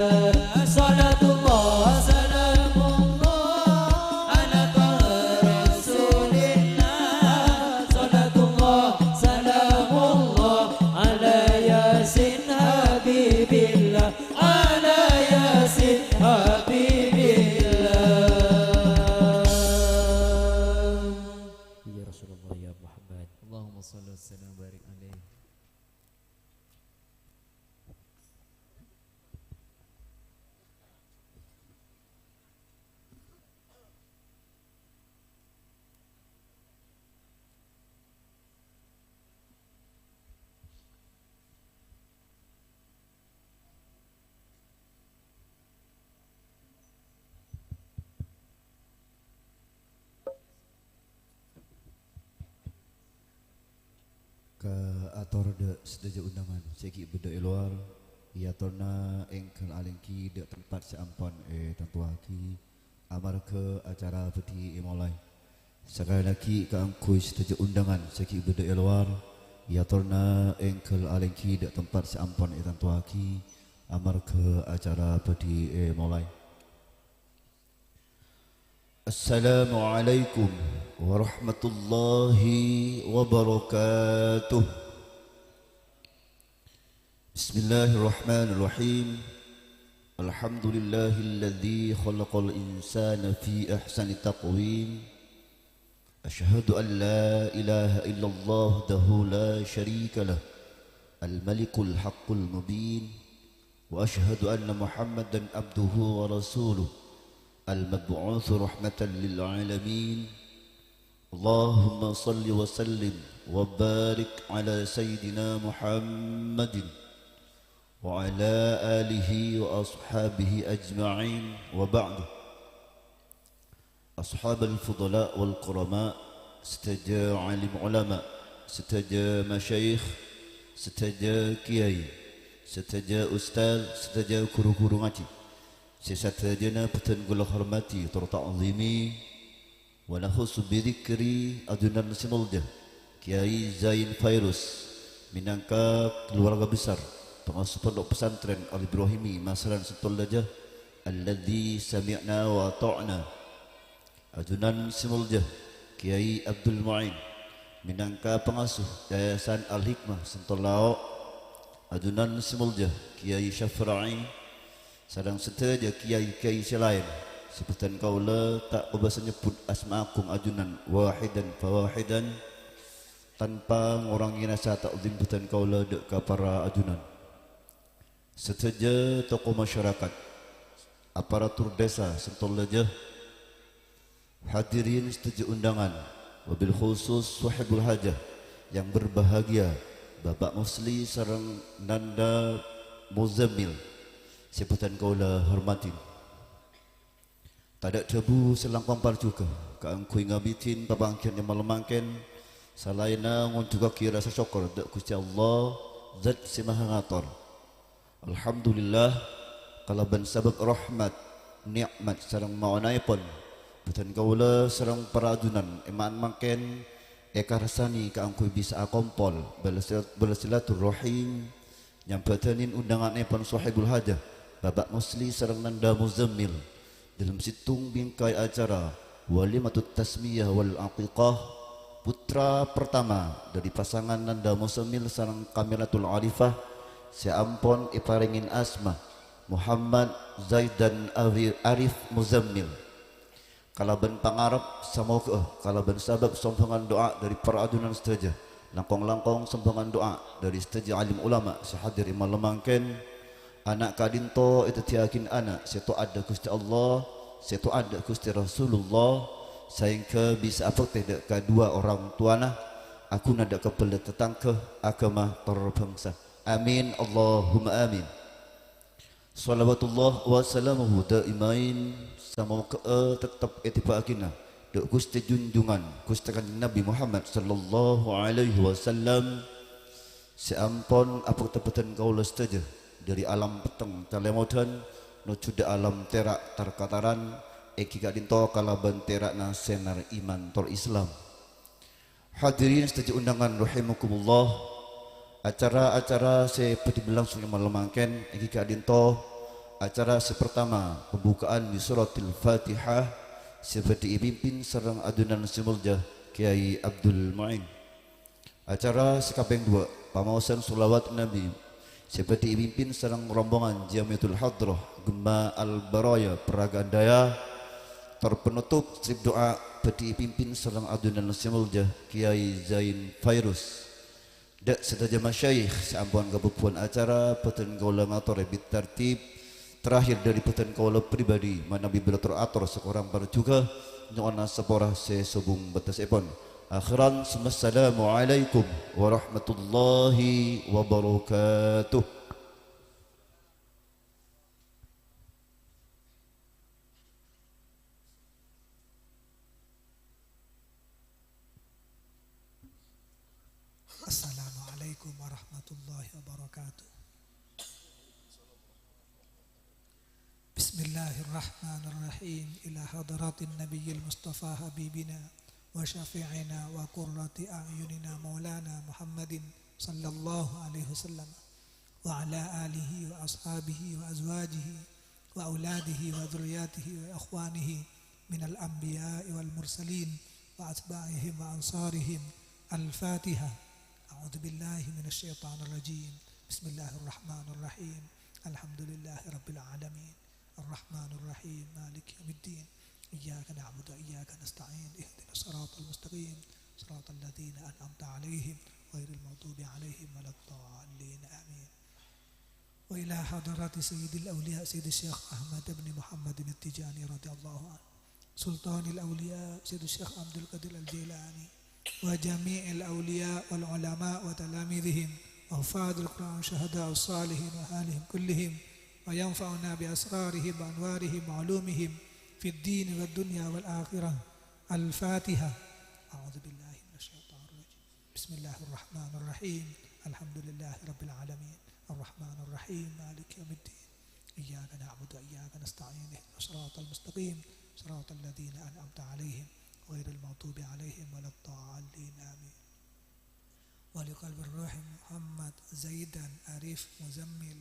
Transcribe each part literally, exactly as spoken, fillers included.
Salatullah, salamullah, ala taha rasulillah. Salatullah, salamullah, ala yasin habibillah, ala yasin habibillah. Ya Rasulullah, ya Muhammad. Allahumma salli wa sallim wa barik alaihi. Kaator dâ' sadhâjâ undangan sè ghi' bâdâ è lowar, èyatorna èngghâl alèngghi dâ' tempat sè ampon ètantowaghi, amarghâ acara bhâdhi èmolaè. Sakalè lagghi' kaangghuy sadhâjâ undangan sè ghi' bâdâ è lowar, èyatorna èngghâl alèngghi dâ' tempat sè ampon ètantowaghi, amarghâ acara bhâdhi èmolaè. Assalamualaikum warahmatullahi wabarakatuh. Bismillahirrahmanirrahim. Alhamdulillahilladzi khalaqal insana fi ahsani taqwim. Asyhadu an la ilaha illallah wahdahu la syarika lah, al-malikul haqqul mubin. Wa asyhadu anna Muhammadan abduhu wa rasuluh, al-mab'utsu rahmatan lil alamin. Allahumma shalli wa sallim wa barik ala sayyidina Muhammadin wa ala alihi wa ashabihi ajma'in, wa ba'du. Ashabal fudala wal kurama, sadhâjâ alim ulama, sadhâjâ masyayikh, sadhâjâ kiyai, sadhâjâ ustad, sadhâjâ ghuru-ghuru ngajhi, sè sadhâjâna bhâdhân kaulâ hormadhi tor ta'zimi, wa nakhussu bi dzikri ajunan sè molja, Kiyai Zain Fairuz, mènangka kaluwarga besar pangasuh Pondok Pesantren Al-Ibrahimi Masalan Sentolajah, alladzi sami'na wa ata'na. Ajunan sè molja, Kiyai Abdul Mu'in, mènangka pangasuh Yayasan Al-Hikmah Sentolao. Ajunan sè molja, Kiyai Syafra'i, sareng sadhâjâ kiyai-kiyai sè laèn, sè bhâdhân kaulâ ta' kobâsa nyebbhut asma agung ajunan wahidan fa wahidan, tanpa ngorangè rasa ta'zim bhâdhân kaulâ dâ' ka para ajunan. Sadhâjâ tokoh masyarakat, aparatur desa Sentolajah, hadirin sadhâjâ undangan, wabil khusus sohibul hajah yang berbahagia, Bapak Musli sareng Nanda Muzammil, sè bhâdhân kaulâ hormadhi. Tadâ' dhâbu sè langkong parjhughâ kaangghuy ngabidhin papangghiyân è malem mangkèn, salaènna ngonjhughâghi rasa sokkor dâ' Ghustè Allah, Zat sè Maha Ngator. Alhamdulillah, kalabân sabâb rahmat, nè'mat, sareng maonaèpon, bhâdhân kaulâ sareng para ajunan è ma'an mangkèn èkarsanè kaangghuy bisa akompol bâlâ-, bâlâsilaturrahim, nyambhâdhânin undanganèpon sohibul hajah, Bapak Musli sareng Nanda Muzammil, dâlem sèttong bingkai acara Walimatut Tasmiyah wal Aqiqah, putra pertama dâri pasangan Nanda Muzammil sareng Kamilatul Arifah, sè ampon èparèngè asma Muhammad Zaidan Awi-, Arif Muzammil. Kalabân pangarep, samoghâ kalabân sabâb sombhângan du'a dâri para ajunan sadhâjâ, langkong-langkong sombhângan du'a dâri sadhâjâ alim ulama sè hadir è malem mangkèn, ana' ka'dinto èdhâddhiyâghi ana' sè to'at dâ' Ghustè Allah, sè to'at dâ' Ghustè Rasulullah, saèngghâ bisa abhâktè dâ' ka duwâ' orangtowana, aghuna dâ' ka bhâlâ tatangghâ, aghâma, tor bhângsa. Amin, Allahumma amin. Shalawatullah wa salamuhu daimain, samoghâ tettep ètèbâ'âghina dâ' Ghustè Junjungan, Ghustè Kanjeng Nabi Muhammad sallallahu alaihi wasallam, sè ampon abhâktè bhâdhân kaulâ sadhâjâ dâri alam petteng calèmodhân nojjhu dâ' alam tèra' tar-kataran, èngghi ka'dinto kalabân tèra'na sènar iman tor Islam. Hadirin sadhâjâ undangan rahimakumullah, acara-acara sè bhâdhi berlangsung è malem mangkèn èngghi ka'dinto Acara sè partama, pembukaan bi suratil Fatihah, sè bhâdhi èpimpin sareng ajunan sè molja Kyai Abdul Muin. Acara sè kapèng duwâ', pamaosan sholawat Nabi, sè bhâdhi èpimpin sareng rombongan Jamiatul Hadrah Gemma Al Baraya Pragadaya. Tor penutup, strip doa, bhâdhi èpimpin sareng ajunan sè molja Kyai Zain Fairuz. Dâ' sadhâjâ masyayikh sè ampon kabhubhuwân acara, bhâdhân kaulâ ngatorè bit tartib. Terakhir dâri bhâdhân kaulâ pribadi, manabi bhâdhân ator sakorang parjhughâ, nyo'ona sapora sè sobung bâtessèpon. Akhiran, summassalamualaikum warahmatullahi wabarakatuh. Assalamualaikum warahmatullahi wabarakatuh. Bismillahirrahmanirrahim. Ila hadratin nabiyil mustafa habibina wa syafi'ina wa qurrati a'yunina maulana Muhammadin sallallahu alaihi wasallam, wa ala alihi wa ashabihi wa azwajihi wa auladihi wa dzurriyyatihi wa ikhwanihi minal anbiya'i wal mursalin wa atba'ihim wa ansarihim. Al-Fatihah. A'udzu billahi minasy syaithanir rajim. Bismillahirrahmanirrahim. Alhamdulillahi rabbil alamin. Arrahmanirrahim. Maliki yaumiddin. Iyyaka na'budu wa iyyaka nasta'in. Ihdinas siratal mustaqim. Siratal ladzina an'amta 'alaihim ghairil maghdubi 'alaihim waladdallin. Amin. Wa ila hadarati Sayyidil Auliya Sayyidi Syekh Ahmad bin Muhammad At-Tijani radhiyallahu anhu, Sultanil Auliya Sayyidi Syekh Abdul Qadir Al-Jailani, wa jami'il auliya wal ulama wa talamidhihim, wa hufadhil Qur'an syuhada was salihin wa halihim kullihim, wa yanfa'una bi asrarihim wa anwarihim wa ulumihim fid dini wad dunya wal akhirah. Al-Fatihah. A'udzu billahi minasy syaithanir rajim. Bismillahirrahmanirrahim. Alhamdulillahi rabbil alamin. Arrahmanirrahim. Maliki yaumiddin. Iyyaka na'budu wa iyyaka nasta'in. Ihdinas siratal mustaqim. Siratal ladzina an'amta 'alaihim ghairil maghdubi 'alaihim waladdallin. Amin. Wa li qalbir ruhi Muhammad Zaidan Arif Muzammil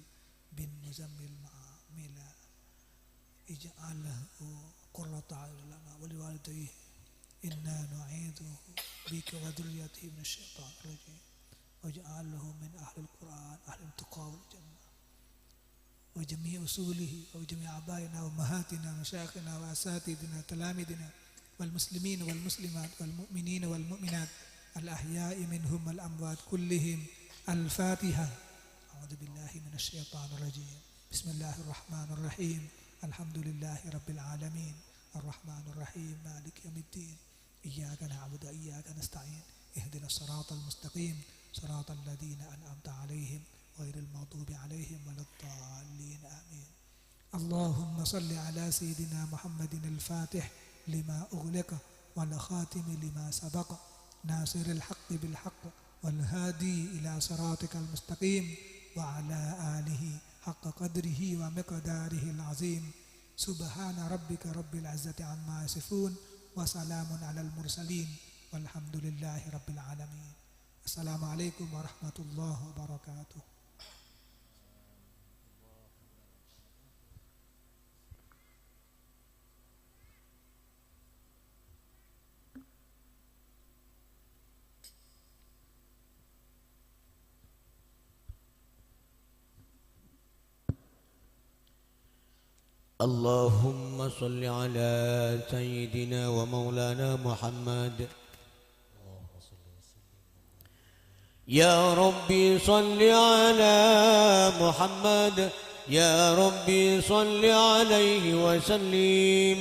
bin Muzammil Ma'amila. Ij'alhu qurrata a'yun lana wa liwalidayhi. Inna nu'idzuhu bika wa dzurriyyatahu minasy syaitanir rajim. Waj'alhu min ahlil Qur'an, ahlil tuqa wal jannah. Wa jami'i usulihi, wa jami'i abaina wa ummahatina, masyayikhina wa asatidina, talamidina, wal muslimina wal muslimat, wal mu'minina wal mu'minat, al ahya'i minhum wal amwat kullihim. Al-Fatihah. A'udzu billahi minasy syaithanir rajim. Bismillahirrahmanirrahim. Alhamdulillahi rabbil alamin. Arrahmanirrahim. Maliki yaumiddin. Iyyaka na'budu wa iyyaka nasta'in. Ihdinas siratal mustaqim. Siratal ladzina an'amta 'alaihim ghairil maghdubi 'alaihim waladdallin. Amin. اللهم صل على سيدنا محمد الفاتح لما أغلق والخاتم لما سبق ناصر الحق بالحق والهادي إلى صراطك المستقيم وعلى آله حق قدره ومقداره العظيم. سبحان ربك رب العزة عما يصفون وسلام على المرسلين والحمد لله رب العالمين. السلام عليكم ورحمة الله وبركاته. اللهم صل على سيدنا ومولانا محمد. يا ربي صل على محمد، يا ربي صل عليه وسلم.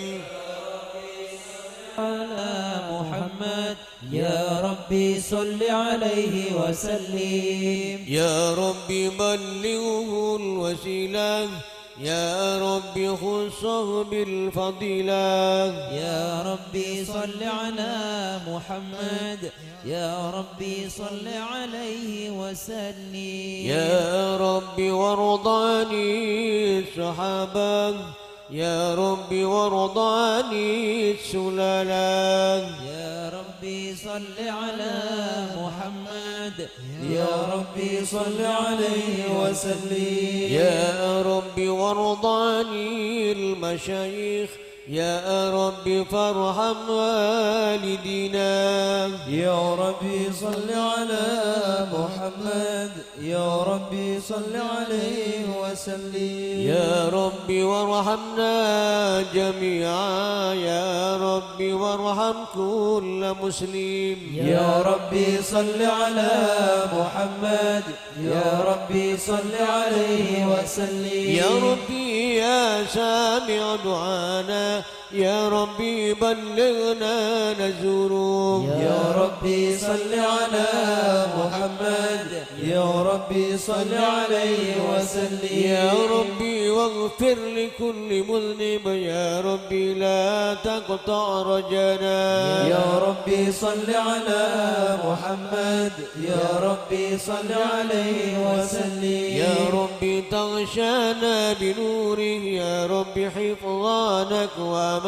على محمد، يا ربي صل عليه وسلم. يا ربي بلغه الوسيلة، يا ربي خصه بالفضيلة. يا ربي صل على محمد، يا ربي صل عليه وسلم. يا ربي وارض عن الصحابة، يا ربي وارض عن السلالة. يا ربي ربي صل على محمد، يا ربي صل عليه وسلم. يا رب وارض عن المشايخ، يا رب فارحم والدينا. يا ربي صل على محمد، يا ربي صل عليه وسلم. يا رب وارحمنا جميعا، يا رب وارحم كل مسلم. يا ربي صل على محمد، يا ربي صل عليه وسلم. يا ربي يا سامع دعانا، يا ربي بلغنا نزوره. يا ربي صل على محمد، يا ربي صل عليه وسلم. يا ربي واغفر لكل مذنب، يا ربي لا تقطع رجانا. يا ربي صل على محمد، يا ربي صل عليه وسلم. يا ربي تغشانا بنوره، يا ربي حفظانك وأمانك.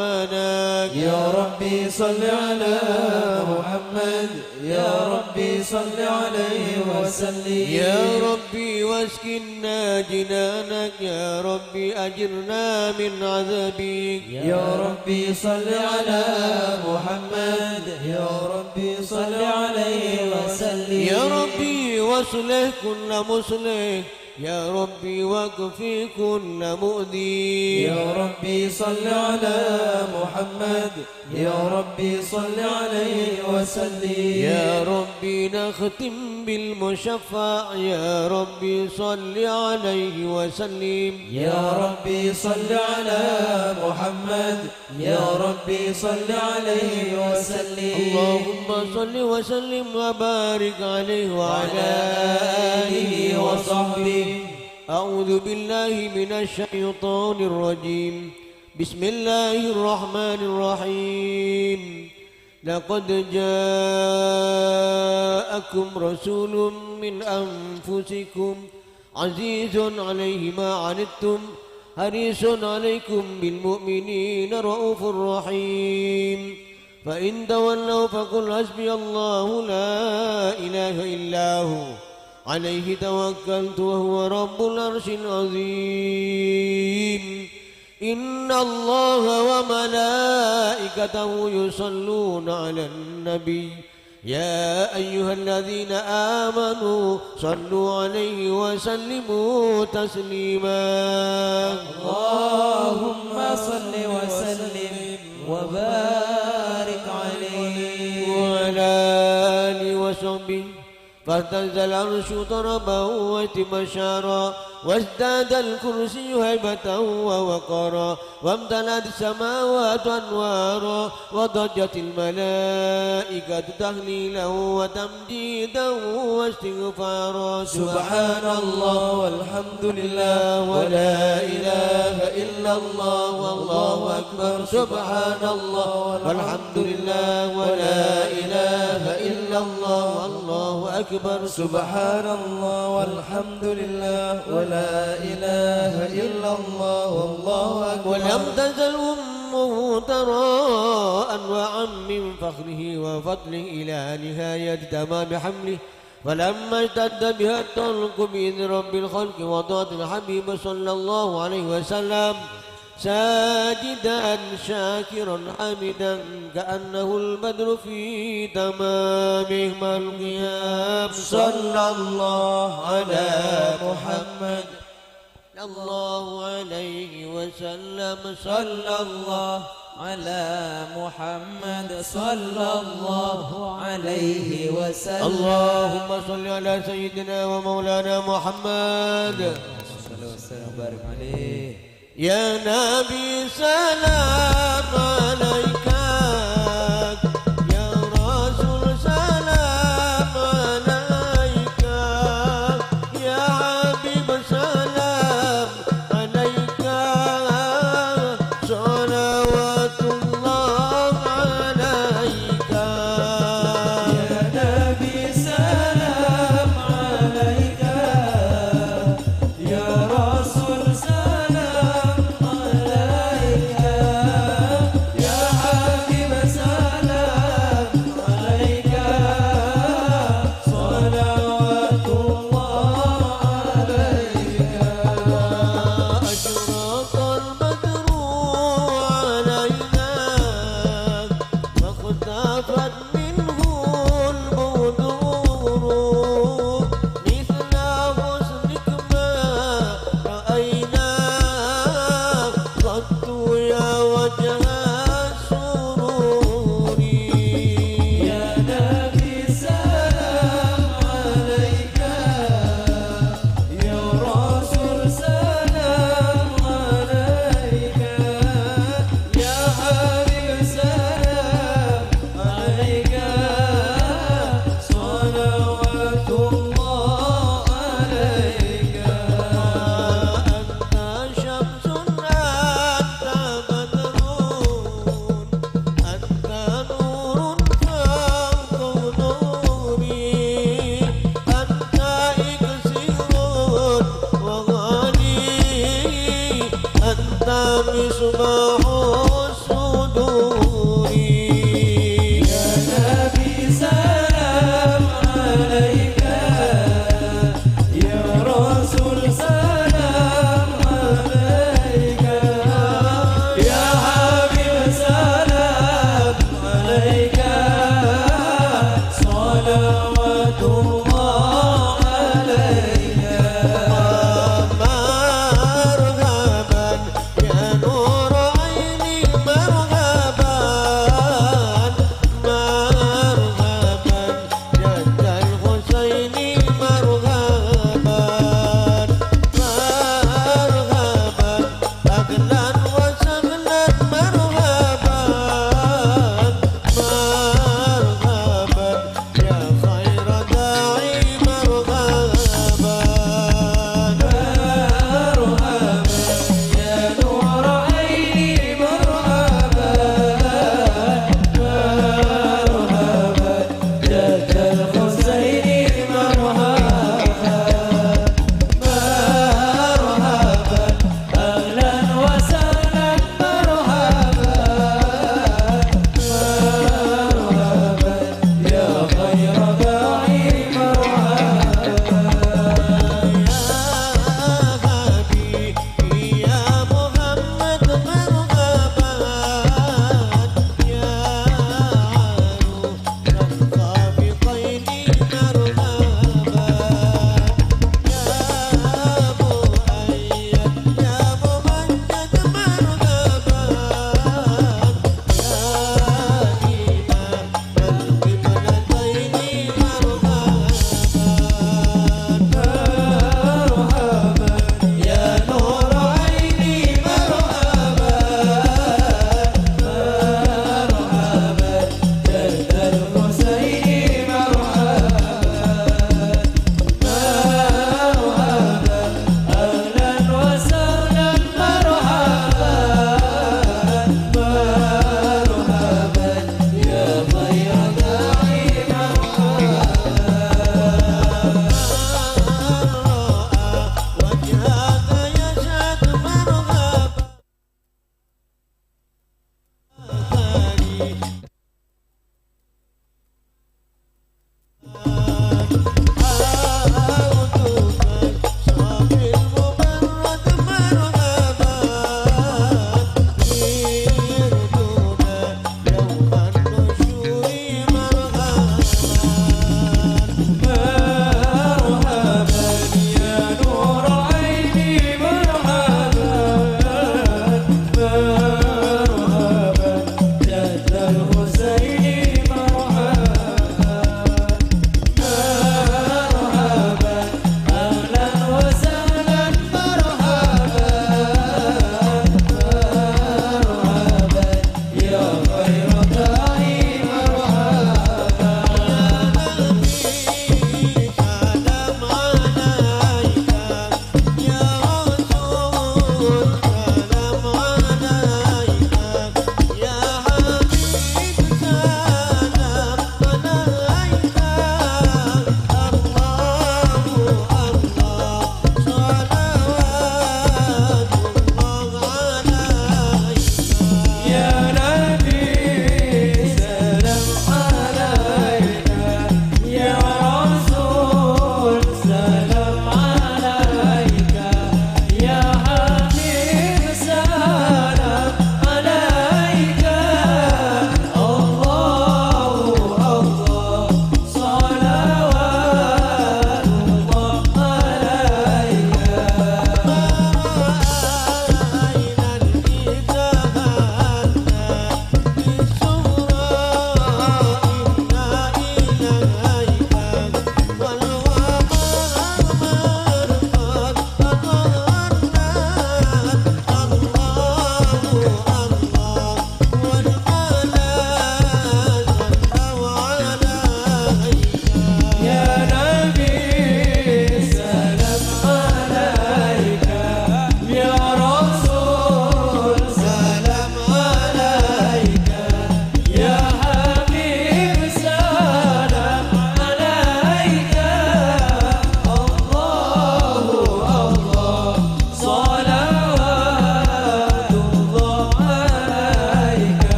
يا ربي صل على محمد، يا ربي صل عليه وسلم. يا ربي واسكنا جنانك، يا ربي أجرنا من عذابك. يا ربي صل على محمد، يا ربي صل عليه وسلم. يا ربي واصلح كل مصلح، يا ربي واكف كل مؤذي. يا ربي صل على محمد، يا ربي صل عليه وسلم. يا ربي نختم بالمشفع، يا ربي صل عليه وسلم. يا ربي صل على محمد، يا ربي صل عليه وسلم. اللهم صل وسلم وبارك عليه وعلى آله وصحبه. أعوذ بالله من الشيطان الرجيم. بسم الله الرحمن الرحيم. لقد جاءكم رسول من أنفسكم عزيز عليه ما عنتم حريص عليكم بالمؤمنين رءوف رحيم. فإن تولوا فقل حسبي الله لا إله إلا هو عليه توكلت وهو رب العرش العظيم. إن الله وملائكته يصلون على النبي، يا أيها الذين آمنوا صلوا عليه وسلموا تسليما. اللهم صل وسلم وبارك عليه. وعلى آله وصحبه. فاهتز العرش طربا وانتشارا، وازداد الكرسي هيبة ووقارا، وامتلأت السماوات أنوارا، وضجت الملائكة تهليلا وتمجيدا واستغفارا. سبحان الله والحمد لله ولا إله إلا الله والله أكبر. سبحان الله والحمد لله ولا إله إلا الله والله أكبر. سبحان الله والحمد لله ولا إله إلا الله والله أكبر. ولم تزل أمه ترى أنواعا من فخره وفضله إلى نهاية تمام حمله، فلما اشتد بها الطلق بإذن رب الخلق وضعت الحبيب صلى الله عليه وسلم ساجدا شاكرا حامدا كأنه البدر في تمامه مع القيام. صلى الله على محمد. صلى الله عليه وسلم. صلى الله على محمد. صلى الله عليه وسلم. اللهم صل على سيدنا ومولانا محمد. صلى الله وسلم وبارك عليه. يا نبي سلام عليك، يا رسول سلام عليك، يا حبيب سلام عليك، صلوات الله عليك. يا نبي سلام عليك، يا رسول سلام عليك. مصباح الصدور. يا نبي سلام عليك، يا رسول سلام عليك، يا حبيب سلام عليك، صلوات الله عليك. مرحبا يا نور عيني،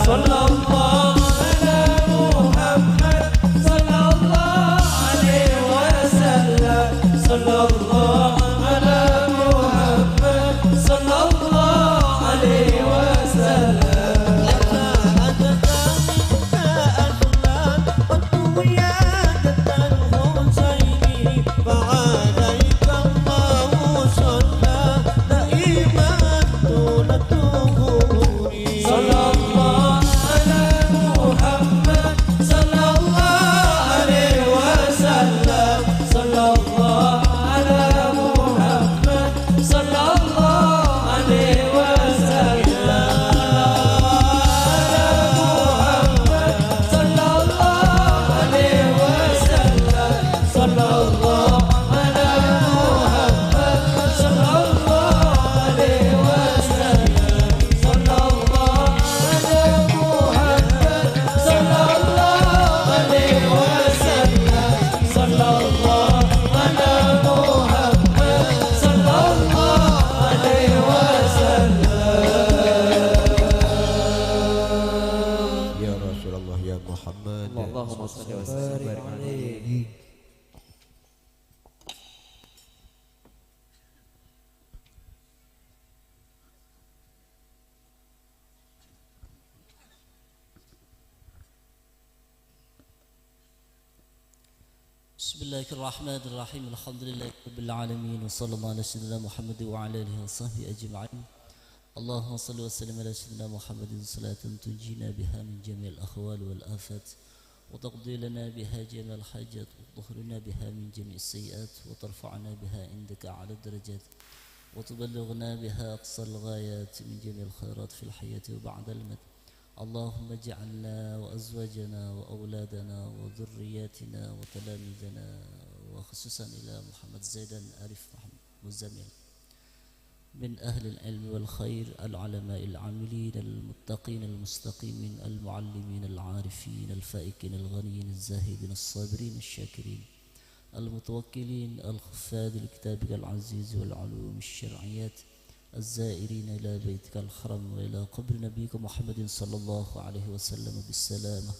صلى الله على محمد، صلى الله عليه وسلم. صلى الله على محمد، صلى الله عليه وسلم. لما أتى منك أخلاق والدنيا جد الحسين، فعليك الله صلى دائما طول الدهور. صلى الله على محمد، صلى الله عليه وسلم. صلى الله على محمد، صلى الله عليه وسلم. على محمد، صلى الله عليه وسلم. صلى الله على محمد، صلى الله عليه وسلم. صلى الله على محمد، صلى الله عليه وسلم. صلى الله على محمد، صلى الله عليه وسلم. يا رسول الله يا محمد. اللهم صل وسلم وبارك عليه. بسم الله الرحمن الرحيم. الحمد لله رب العالمين، وصلى الله على سيدنا محمد وعلى آله وصحبه أجمعين. اللهم صل وسلم على سيدنا محمد صلاة تنجينا بها من جميع الأهوال والآفات، وتقضي لنا بها جميع الحاجات، وتطهرنا بها من جميع السيئات، وترفعنا بها عندك أعلى الدرجات، وتبلغنا بها أقصى الغايات من جميع الخيرات في الحياة وبعد الممات. اللهم اجعلنا وأزواجنا وأولادنا وذرياتنا وتلاميذنا، وخصوصا إلى محمد زيدا آلف محمد مزمل، من أهل العلم والخير، العلماء العاملين، المتقين المستقيمين، المعلمين العارفين الفائقين الغنيين الزاهدين الصابرين الشاكرين، المتوكلين الحفاظ لكتابك العزيز والعلوم الشرعيات، الزائرين إلى بيتك الحرام وإلى قبر نبيك محمد صلى الله عليه وسلم بالسلامة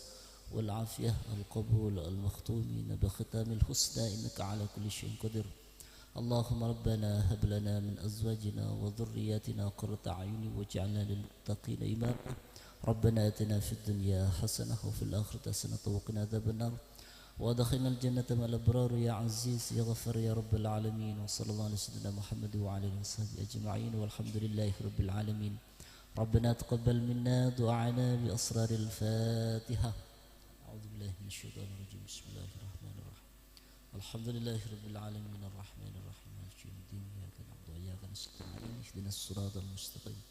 والعافية، القبول، المختومين بختام الحسنى، إنك على كل شيء قدير. اللهم ربنا هب لنا من أزواجنا وذرياتنا قرة أعين واجعلنا للمتقين إماما. ربنا آتنا في الدنيا حسنة وفي الآخرة حسنة وقنا عذاب النار. وأدخلنا الجنة مع الأبرار يا عزيز يا غفار يا رب العالمين. وصلى الله على سيدنا محمد وعلى آله وصحبه أجمعين. والحمد لله رب العالمين. ربنا تقبل منا دعاءنا بأسرار الفاتحة. أعوذ بالله من الشيطان الرجيم. بسم الله الرحمن الرحيم. الحمد لله رب العالمين، الرحمن الرحيم، مالك يوم الدين، إياك نعبد وإياك نستعين، اهدنا الصراط المستقيم،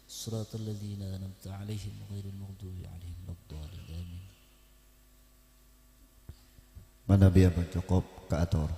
صراط الذين أنعمت عليهم غير المغضوب عليهم ولا الضالين. آمين. Manabi ampon cokop kaator.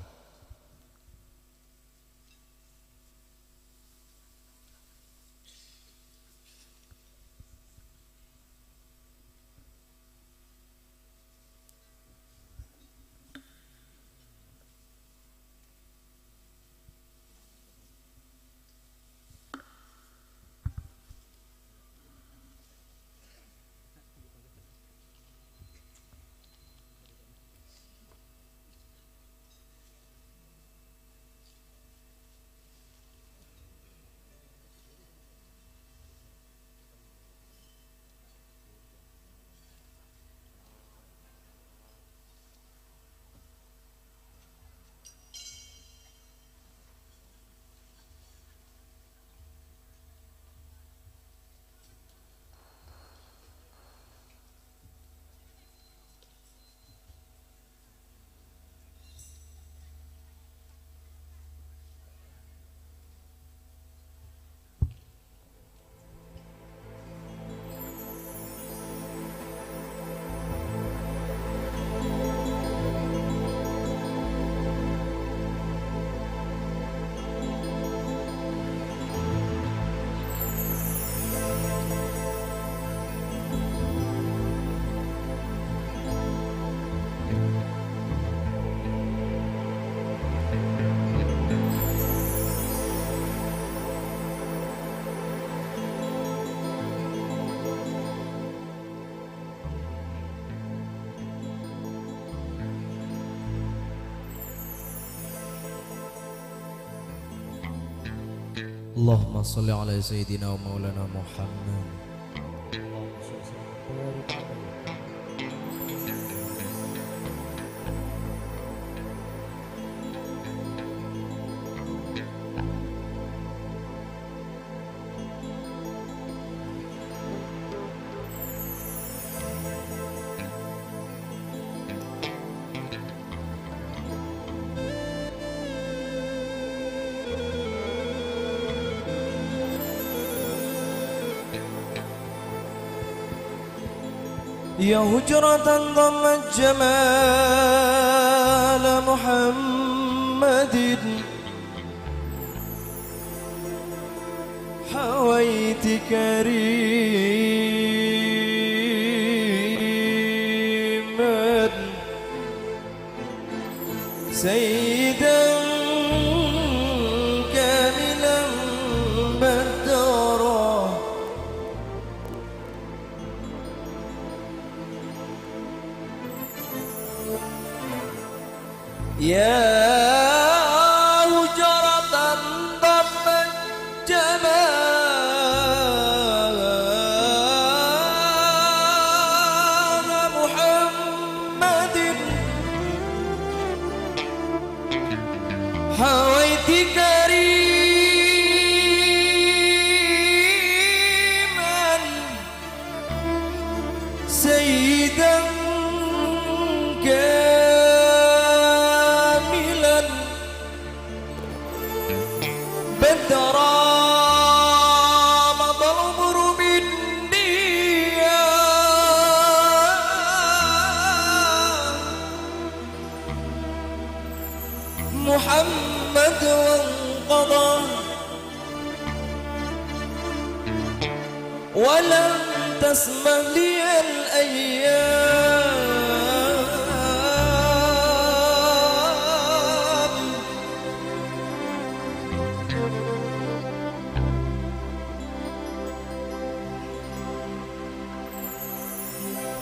Allahumma shalli ala sayyidina wa maulana Muhammad. يا هجرة ضمت جمال محمد حويت كريما سيدا كاملا بدرا. يا هجرة ضمت جمال محمد حويت كريما سيدا كاملا بدرا مضى الغمر مني يا محمد وانقضى ولم تسمح لي الأيام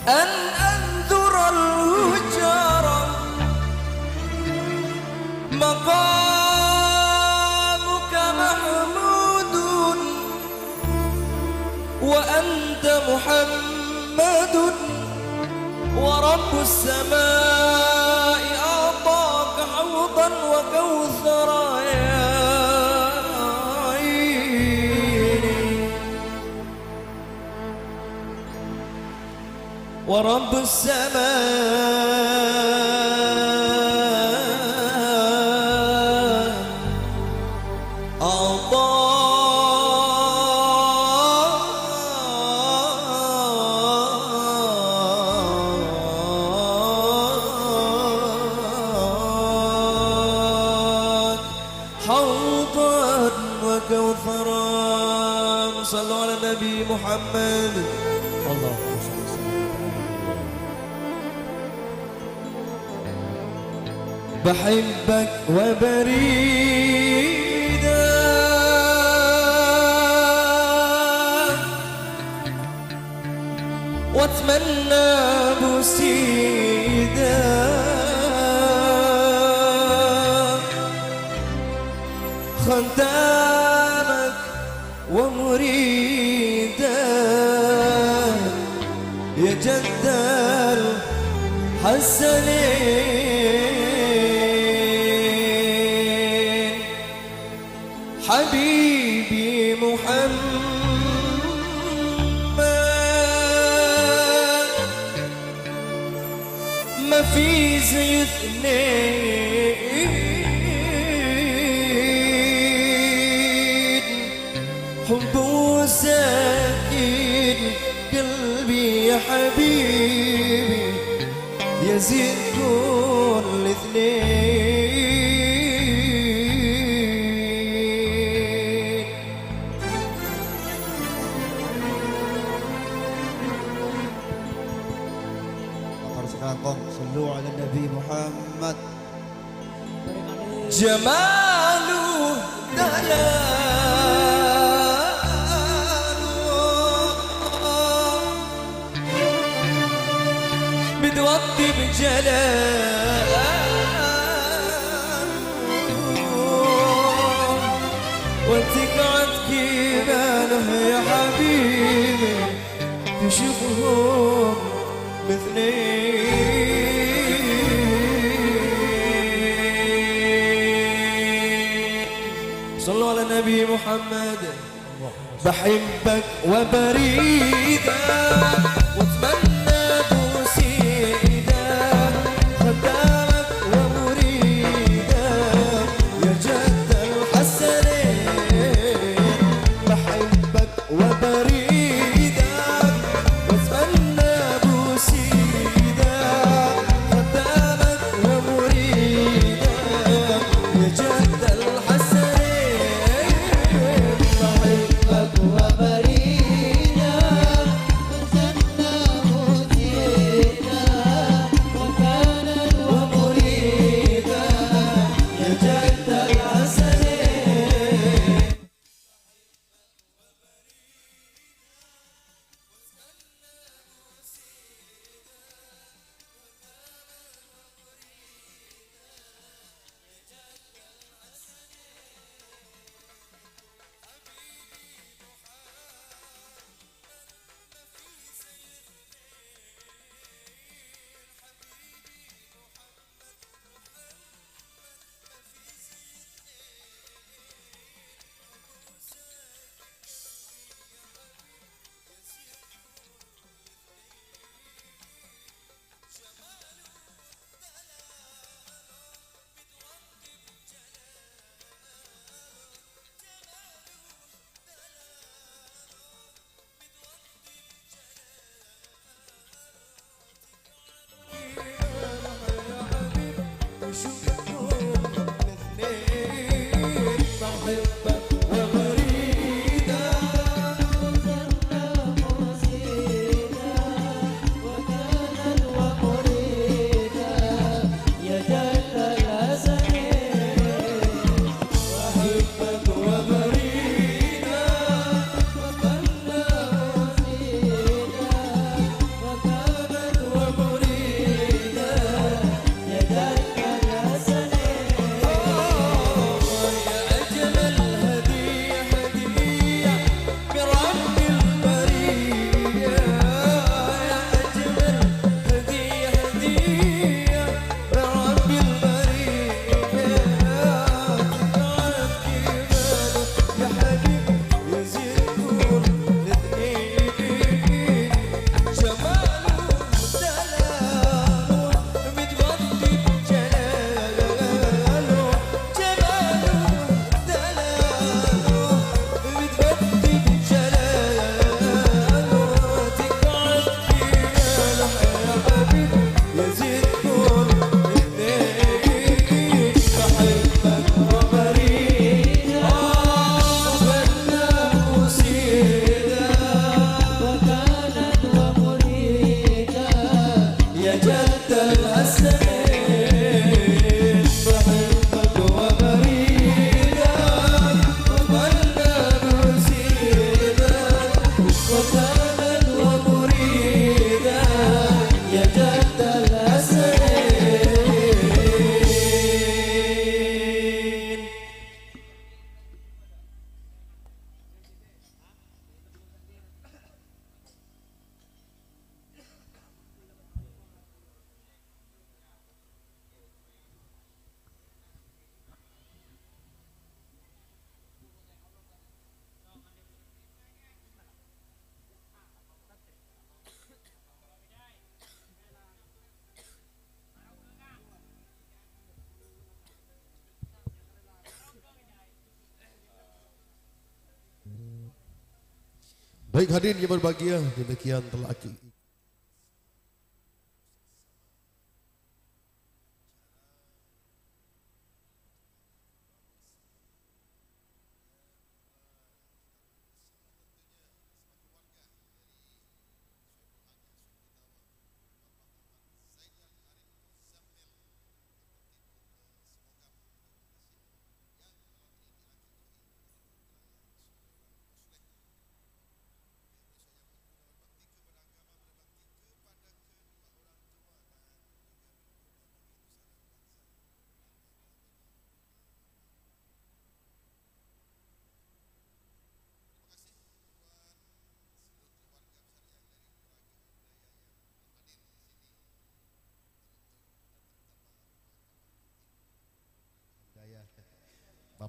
أن أنثر الهجر مقامك محمود وأنت محمد ورب السماء أعطاك حوضا وكوثرا يا عيني. ورب السماء أعطاك حوضا وكوثرا. صلوا على النبي محمد. اللهم صل وسلم. بحبك وبريدك واتمنى بوسيدك خدامك ومريدك يا جد الحسنين. حبيبي محمد، ما في زي اثنين. حبه ساكن قلبي يا حبيبي، يزيد كل اثنين. Mator sakalangkong, sallu ala Nabi Muhammad. جمال دلال بتوطي بجلال وتقعد كيف أنا يا حبيبي تشوفهم مثلي. صلوا على النبي محمد. بحبك وبريدك واتمنى بوسيدك خدامك ومريدك يا جد الحسنين. بحبك وبريدك واتمنى بوسيدك خدامك ومريدك يا جد الحسنين. بحبك وبريدك واتمنى بوسيدك خدامك ومريدك يا جد الحسنين. Baik, hadirin yang berbahagia, demikian telah aki-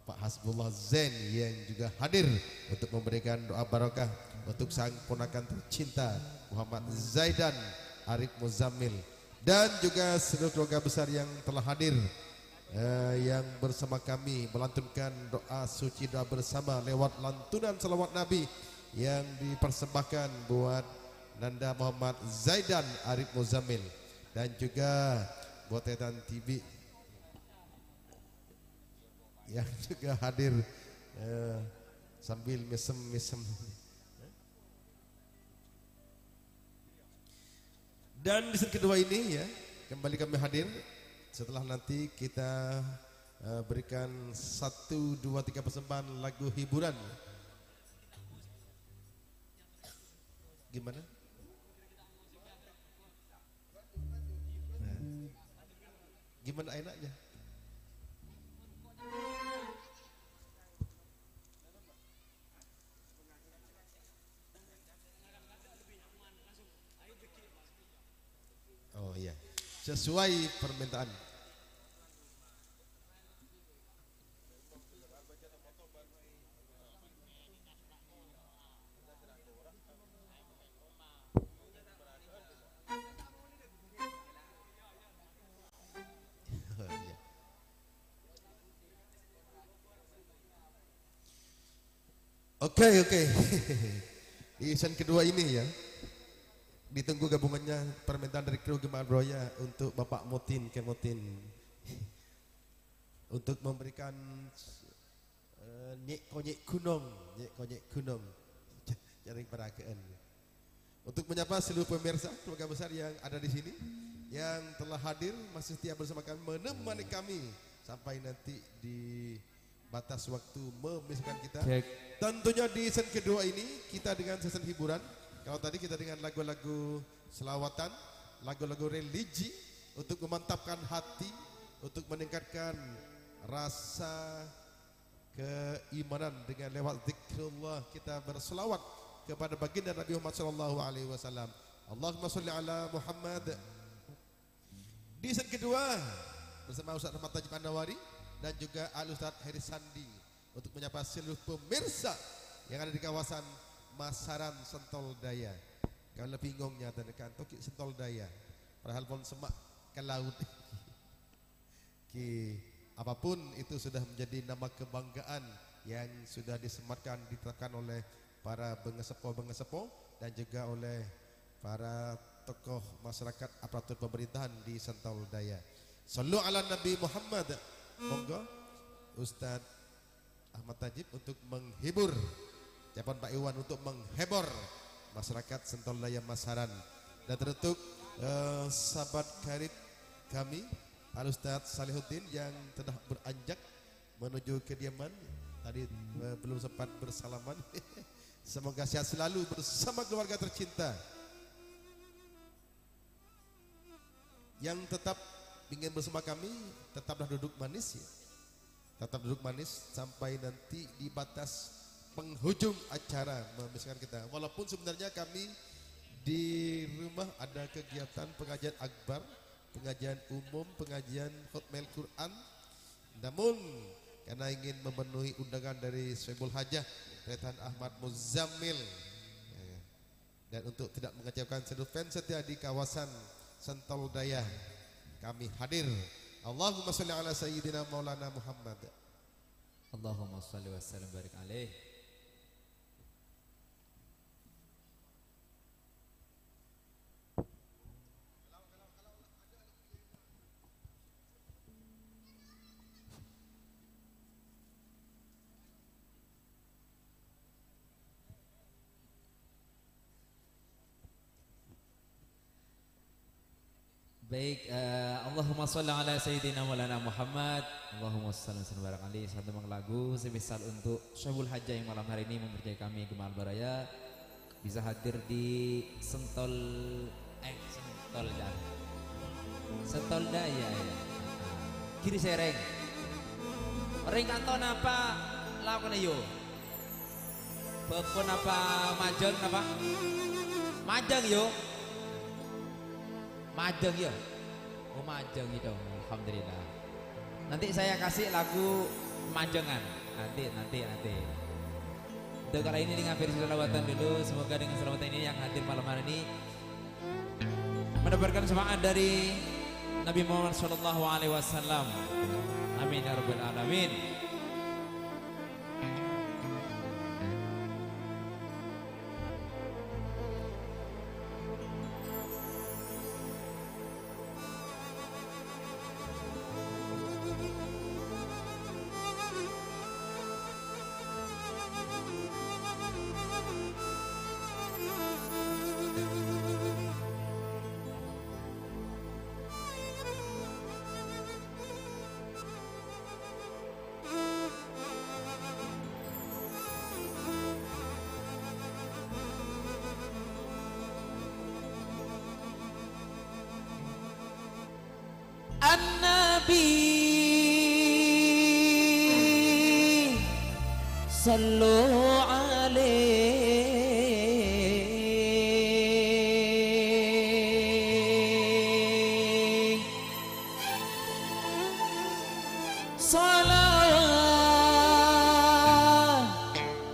Pak Hasbullah Zain yang juga hadir untuk memberikan doa barokah untuk sang ponakan tercinta Muhammad Zaidan Arif Muzammil, dan juga seluruh keluarga besar yang telah hadir, eh, yang bersama kami melantunkan doa suci, doa bersama lewat lantunan salawat Nabi yang dipersembahkan buat Nanda Muhammad Zaidan Arif Muzammil dan juga buat Tetan Tibi yang juga hadir, eh, sambil mesem-mesem. Dan di set kedua ini, ya, kembali kami hadir setelah nanti kita, eh, berikan satu, dua, tiga persembahan lagu hiburan. Gimana? Nah. Gimana enaknya? Oh, iya. Sesuai permintaan. Oke, oke. Di event kedua ini, ya, ditunggu gabungannya permintaan dari kru Gema' Al Baraya untuk Bapak Mutin, Kè Mutin. Untuk memberikan, eh, nyè'-konyè' ghunong, nyè'-konyè' ghunong. Jhârâng paragâ'ân. Untuk menyapa seluruh pemirsa, keluarga besar yang ada di sini, yang telah hadir, masih setia bersama kami, menemani kami sampai nanti di batas waktu memisahkan kita. Cek. Tentunya di event kedua ini, kita dengan sesi hiburan. Kalau tadi kita dengan lagu-lagu selawatan, lagu-lagu religi untuk memantapkan hati, untuk meningkatkan rasa keimanan dengan lewat zikrullah kita berselawat kepada baginda Nabi Muhammad sallallahu alaihi wasallam. Allahumma sholli ala Muhammad. Di event kedua bersama Ustaz Ahmad Tajib An-Nawari dan juga Al Ustaz Heri Sandi untuk menyapa seluruh pemirsa yang ada di kawasan Masaran Sentol Daya. Kalau bingungnya tadi kan toki Sentol Daya. Padahal pon semak ke laut. Ki, apapun itu sudah menjadi nama kebanggaan yang sudah disematkan, ditetapkan oleh para bengesepo-bengesepo dan juga oleh para tokoh masyarakat aparatur pemerintahan di Sentol Daya. Sallu ala Nabi Muhammad. Monggo Ustaz Ahmad Tajib untuk menghibur. Japan Pak Iwan untuk menghibur masyarakat Sentol Daya Masaran. Dan teruntuk, eh, sahabat karib kami, Al Ustaz Salihuddin yang telah beranjak menuju kediaman. Tadi, eh, belum sempat bersalaman. Semoga sehat selalu bersama keluarga tercinta. Yang tetap ingin bersama kami, tetaplah duduk manis, ya. Tetap duduk manis sampai nanti di batas penghujung acara memisahkan kita. Walaupun sebenarnya kami di rumah ada kegiatan pengajian akbar, pengajian umum, pengajian khotmil Quran. Namun, karena ingin memenuhi undangan dari Sohibul Hajah, Retan Ahmad Muzammil, ya, dan untuk tidak mengecewakan seluruh fans setia di kawasan Sentol Daya, kami hadir. Allahumma sholli ala Sayyidina Maulana Muhammad. Allahumma sholli wa sallim barik alaih. Baik, eh, Allahumma sholli ala Sayyidina Maulana Muhammad. Allahumma sholli wa sallim wa barik alaih. Satu mang lagu spesial untuk Sohibul Hajah yang malam hari ini mempercayai kami Gema' Al Baraya bisa hadir di Sentol, eh, Sentol Daya. Sentol Daya, ya. Giri Sereng. Rèng kanto napa lakona, yo? Bâkto napa majâng napa? Majâng, yo. Majâng, ya. Oh, majâng itu. Alhamdulillah. Nanti saya kasih lagu majengan. Nanti, nanti, nanti. Untuk kali ini dengan versi selawatan dulu. Semoga dengan selawatan ini yang hadir malam hari ini mendapatkan syafaat dari Nabi Muhammad sallallahu alaihi wasallam. Amin ya rabbal alamin. النبي صلوا عليه صلاة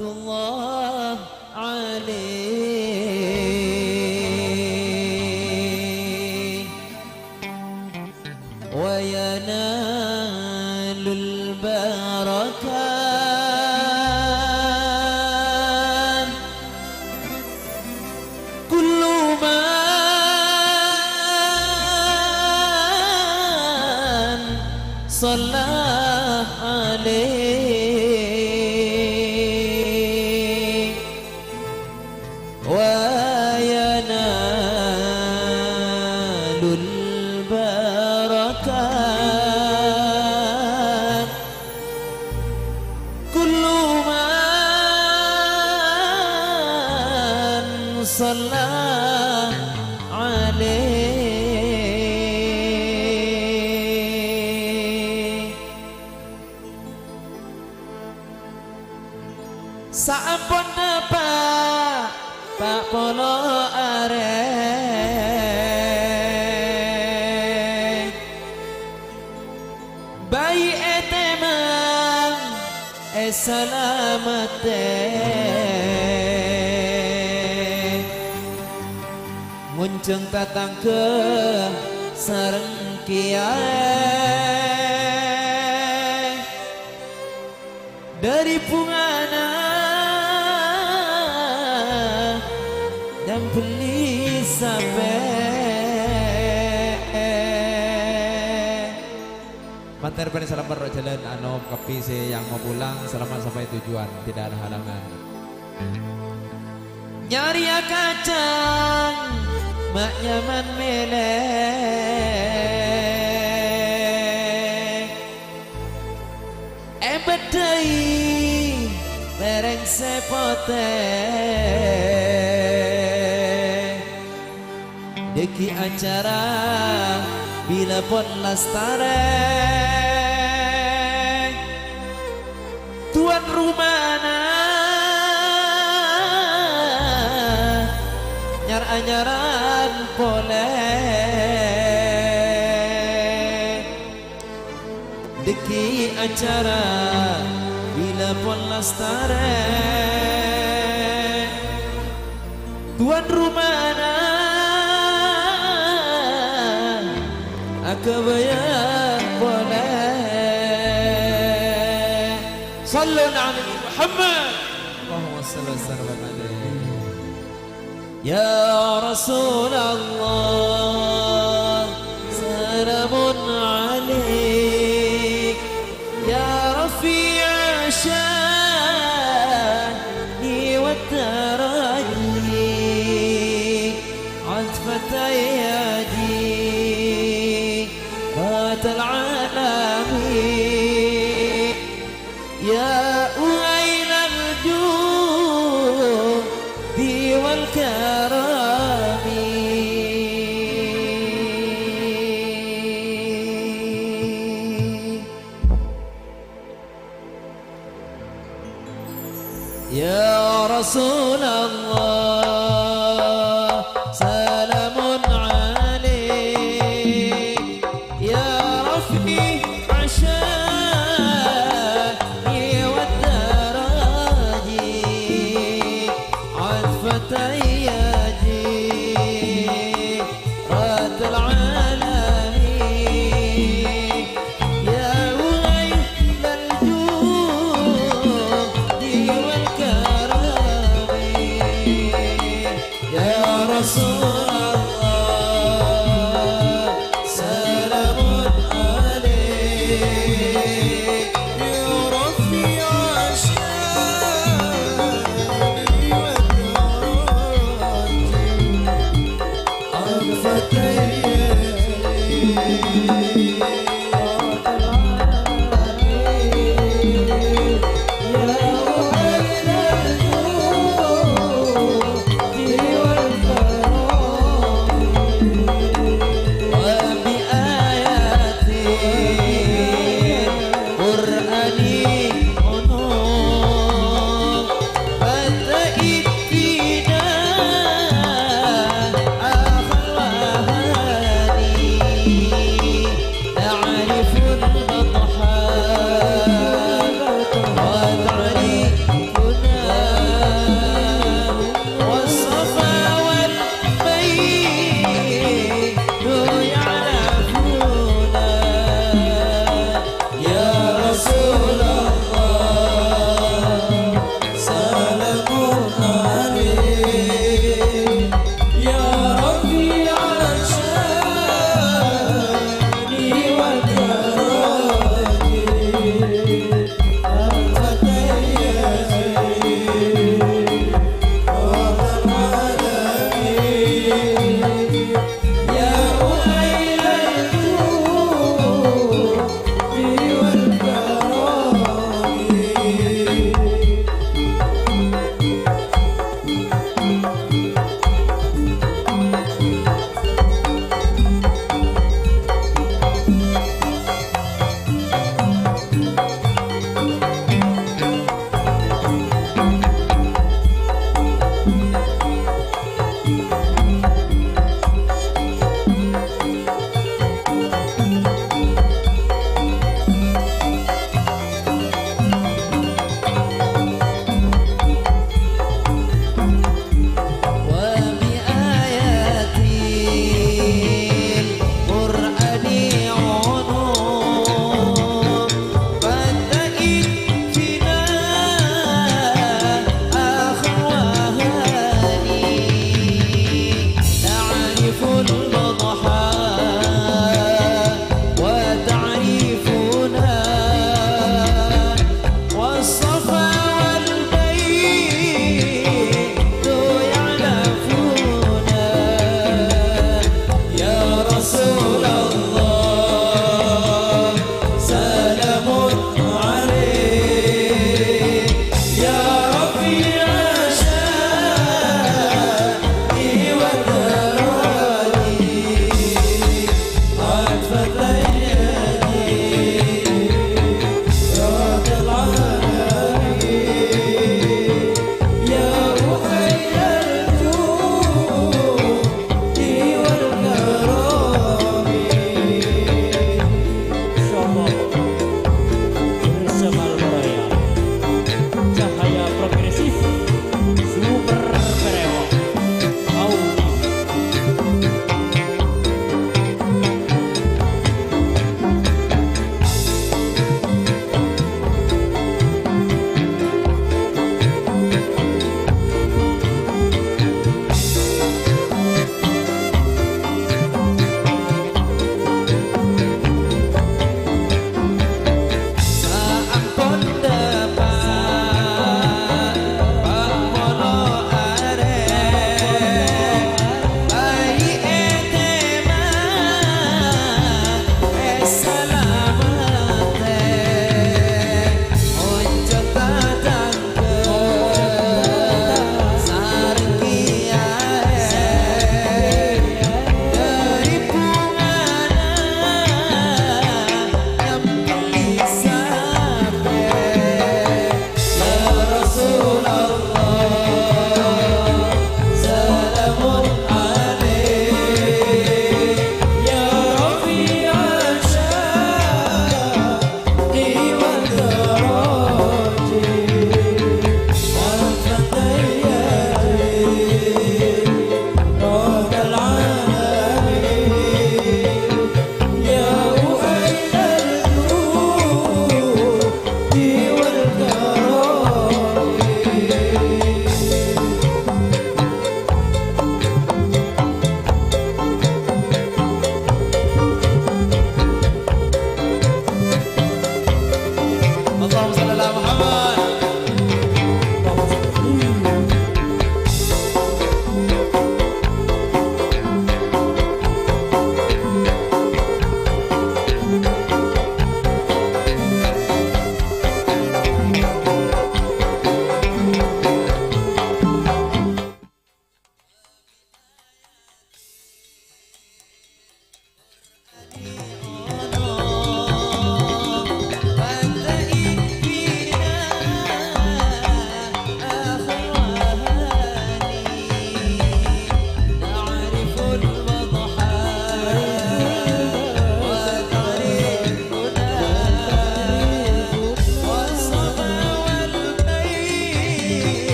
الله عليه وينال البركات كل من صلى عليه وينال البركات كل من صلى عليه. Saamponna pa', pa' polo arè, bhâi ètèmang èsalamettè. Ngonjhâng tatangghâ sareng kèyaè. Dhâri bhungana nyambelli sapè. Mator bân salamet ro' jhâlân anom kabbhi sè yang mau pulang, selamat sampai tujuan, tidak ada halangan. Nyarèya kacang ma' nyaman mèlè. Èbâddhâi pèrèng sè potè. Dhâggi' acara bilâ pon lastarè. Tuan rumana nyar-anyaran polè. Dhâggi' acara bilâ pon lastarè. Tuan rumana aghâbâyâ polè. Shallu ala Muhammad. Allahumma shalli wa sallim alaihi. يا رسول الله سلام عليك، يا رفيع الشان والدرج، عطفة يدي فات العالمين. يا أهيل الجود والكرم. يا رسول الله سلام عليك، يا رفيع الشان والدرج.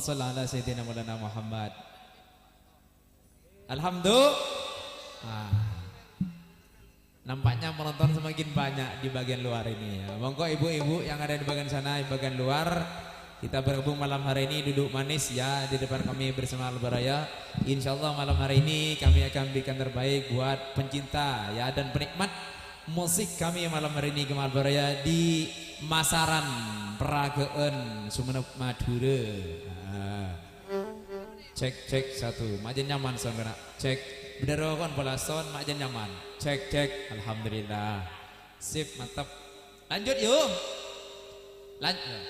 Shalli ala Sayyidina Maulana Muhammad. Alhamdulillah. Ah. Nampaknya penonton semakin banyak di bagian luar ini, ya. Monggo ibu-ibu yang ada di bagian sana, di bagian luar, kita bergabung malam hari ini, duduk manis, ya, di depan kami bersama Al-Baraya. Insya Allah malam hari ini kami akan berikan terbaik buat pencinta, ya, dan penikmat musik kami malam hari ini, Gema Al-Baraya di Masaran, Peraga'an, Sumenep, Madura. Ah. Cek, cek, satu. Ma' jhâ' nyaman sound kèna. Cek. Bhendher rokon pola sound, ma' jhâ' nyaman. Cek, cek. Alhamdulillah. Sip, mantep. Lanjut, yuk. Lanjut.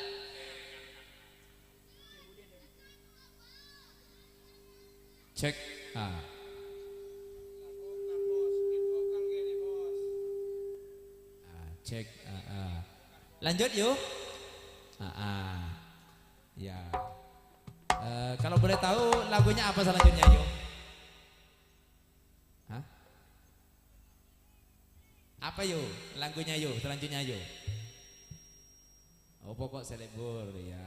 Cek. Ah. Ah, cek. Ah, ah. Lanjut, yuk. Ah, ah. Ya. Eh, kalau boleh tahu lagunya apa selanjutnya, yo? Hah? Apa, yo? Lagunya, yo, selanjutnya, yo. Oh, pokok selebor, ya.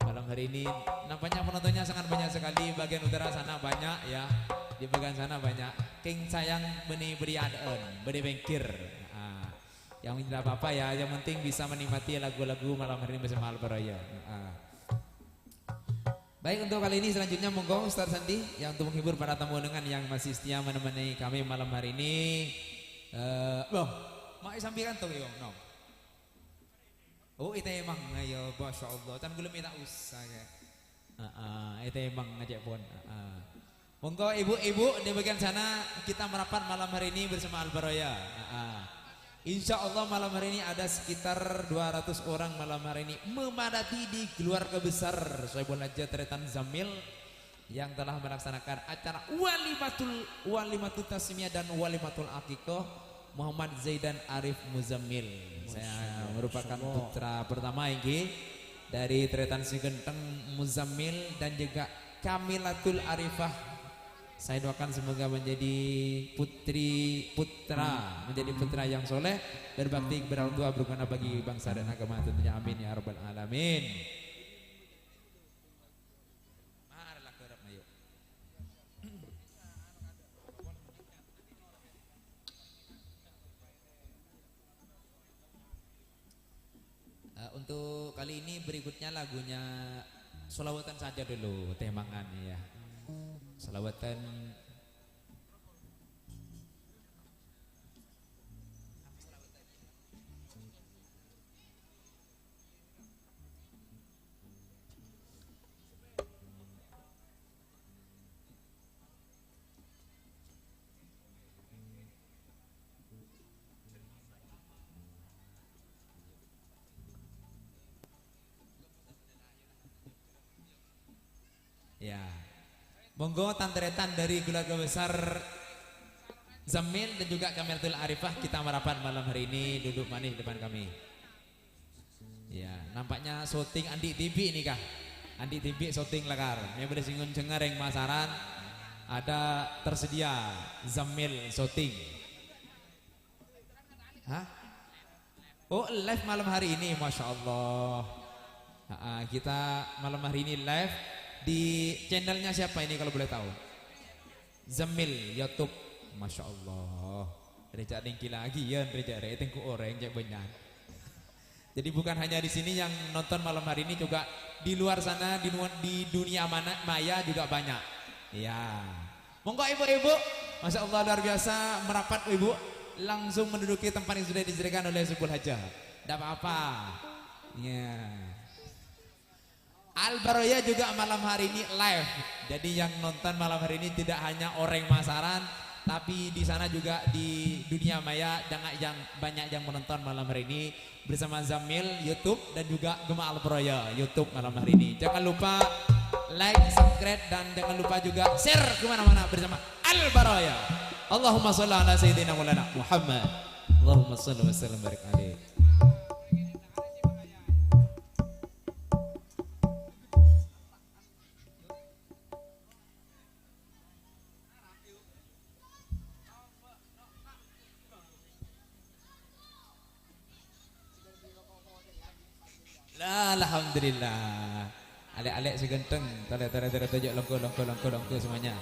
Malam hari ini nampaknya penontonnya sangat banyak sekali. Bagian utara sana banyak, ya. Di bagian sana banyak. Kèng sayang bânnè bâdâ è adâ'ân, bâdâ è pèngghir. Ah. Yang tidak apa-apa, ya, yang penting bisa menikmati lagu-lagu malam hari ini bersama Al-Baraya. Ah. Baik, untuk kali ini selanjutnya monggo Ustaz Sandi yang untuk menghibur para tamu undangan yang masih setia menemani kami malam hari ini. Eh, loh, ma' èsampèyan to, yo, nom? Oh, ètèmang, ayo, Masya Allah. Can ghulâ mè' ta' osa, ya. Heeh, ètèmang ngajak pon. Heeh. Monggo ibu-ibu di bagian sana, kita merapat malam hari ini bersama Al-Baraya. Heeh. Insya Allah malam hari ini ada sekitar dua ratus orang malam hari ini memadati di keluarga besar Sohibul Hajat Tarètan Zamil yang telah melaksanakan acara walimatul, walimatul tasmiyah dan walimatul aqiqah Muhammad Zaidan Arif Muzammil. Saya merupakan putra pertama, inggih, dari Tarètan Sè Ghântheng Muzammil dan juga Kamilatul Arifah. Saya doakan semoga menjadi putri, putra, menjadi putra yang soleh, berbakti kepada orang tua, berguna bagi bangsa dan agama tentunya. Amin ya rabbal alamin. Mara la kerep, ayo. Eh, untuk kali ini berikutnya lagunya sholawatan saja dulu, tèmangan, ya. Sholawatan. Ya. Monggo tan-tarètan dari keluarga besar Zamil dan juga Kamilatul Arifah, kita merapat malam hari ini, duduk manis depan kami. Ya, nampaknya syuting andi' tibi' nih, Kak. Andi' tibi' syuting lakar. Mè' bâdâ sè ngonjhângnga rèng Masaran, ada tersedia Zamil syuting. Hah? Oh, live malam hari ini, Masya Allah. Ha, kita malam hari ini live di channelnya siapa ini kalau boleh tahu? Zamil YouTube. Masya Allah. Rèca' nèngkè lagi ya, rèca' rè, tengku orèng cè' bânnya'. Jadi bukan hanya di sini yang nonton malam hari ini, juga di luar sana, di, nu-, di dunia mana, maya juga banyak. Ya. Monggo ibu-ibu, Masya Allah luar biasa, merapat ibu, langsung menduduki tempat yang sudah disediakan oleh Sohibul Hajat. Tidak apa-apa. Ya. Al-Baraya juga malam hari ini live. Jadi yang nonton malam hari ini tidak hanya orèng Masaran, tapi di sana juga di dunia maya banyak yang, banyak yang menonton malam hari ini bersama Zamil YouTube dan juga Gema Al-Baraya YouTube malam hari ini. Jangan lupa like, subscribe, dan jangan lupa juga share kemana-mana bersama Al-Baraya. Allahumma sholli ala Sayyidina Maulana Muhammad. Allahumma sholli wa sallim barik alaih. Lah, alhamdulillah. Alè'-alè' sè ghântheng, tolè, tolè, tolè, tojjhu' longghu, longghu, longghu, longghu semuanya.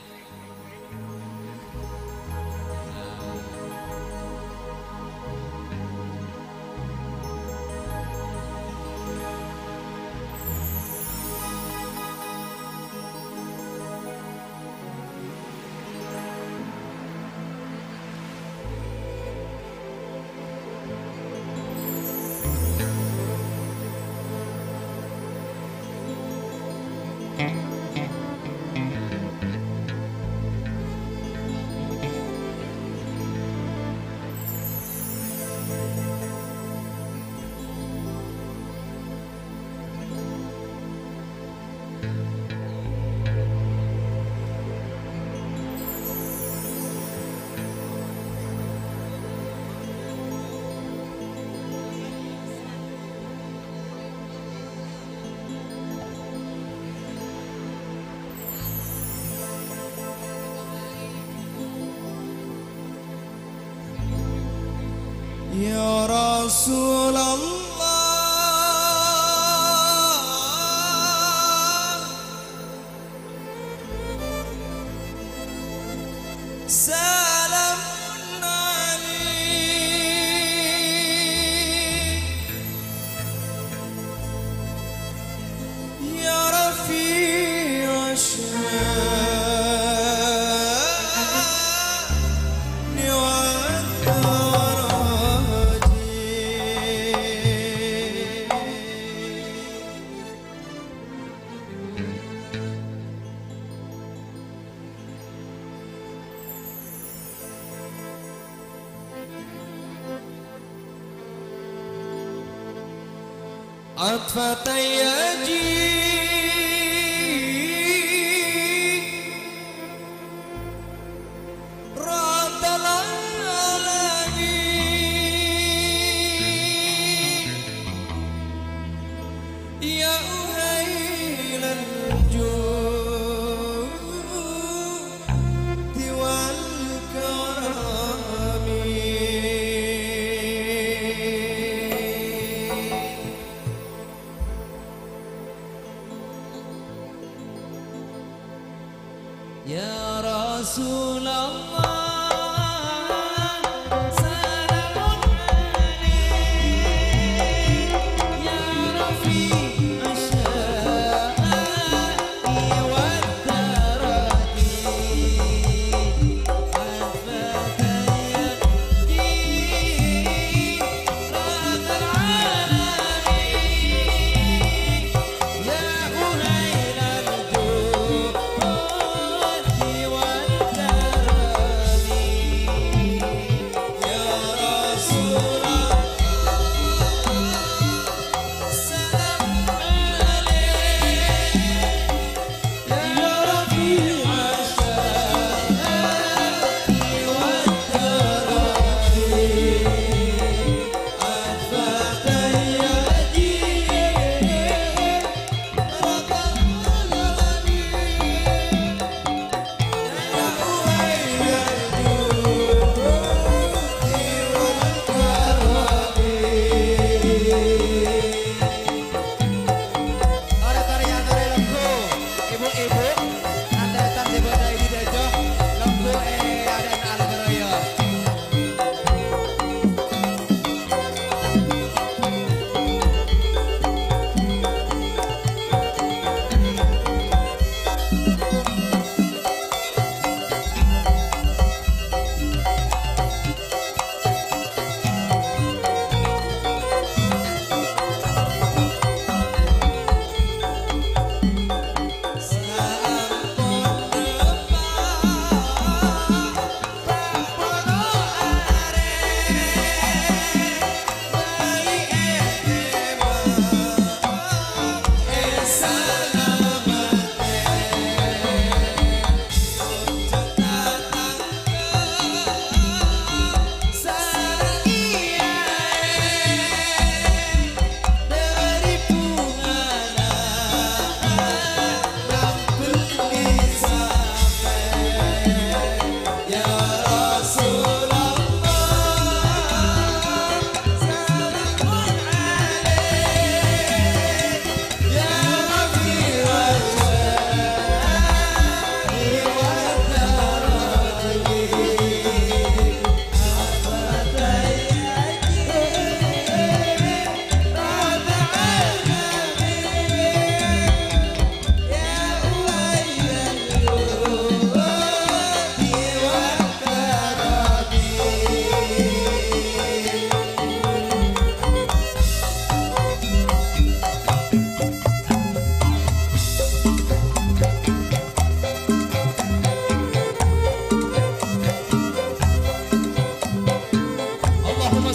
Ya Rasulullah, salamun alaik. يا رفيع الشأن والدرج. عطفة يا جيل رب العالمين. يا أهيل الجود والكرم.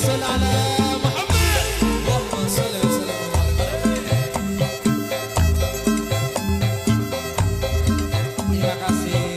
Shalli ala Muhammad. Allahumma shalli wa sallim wa barik alaih. Terima kasih.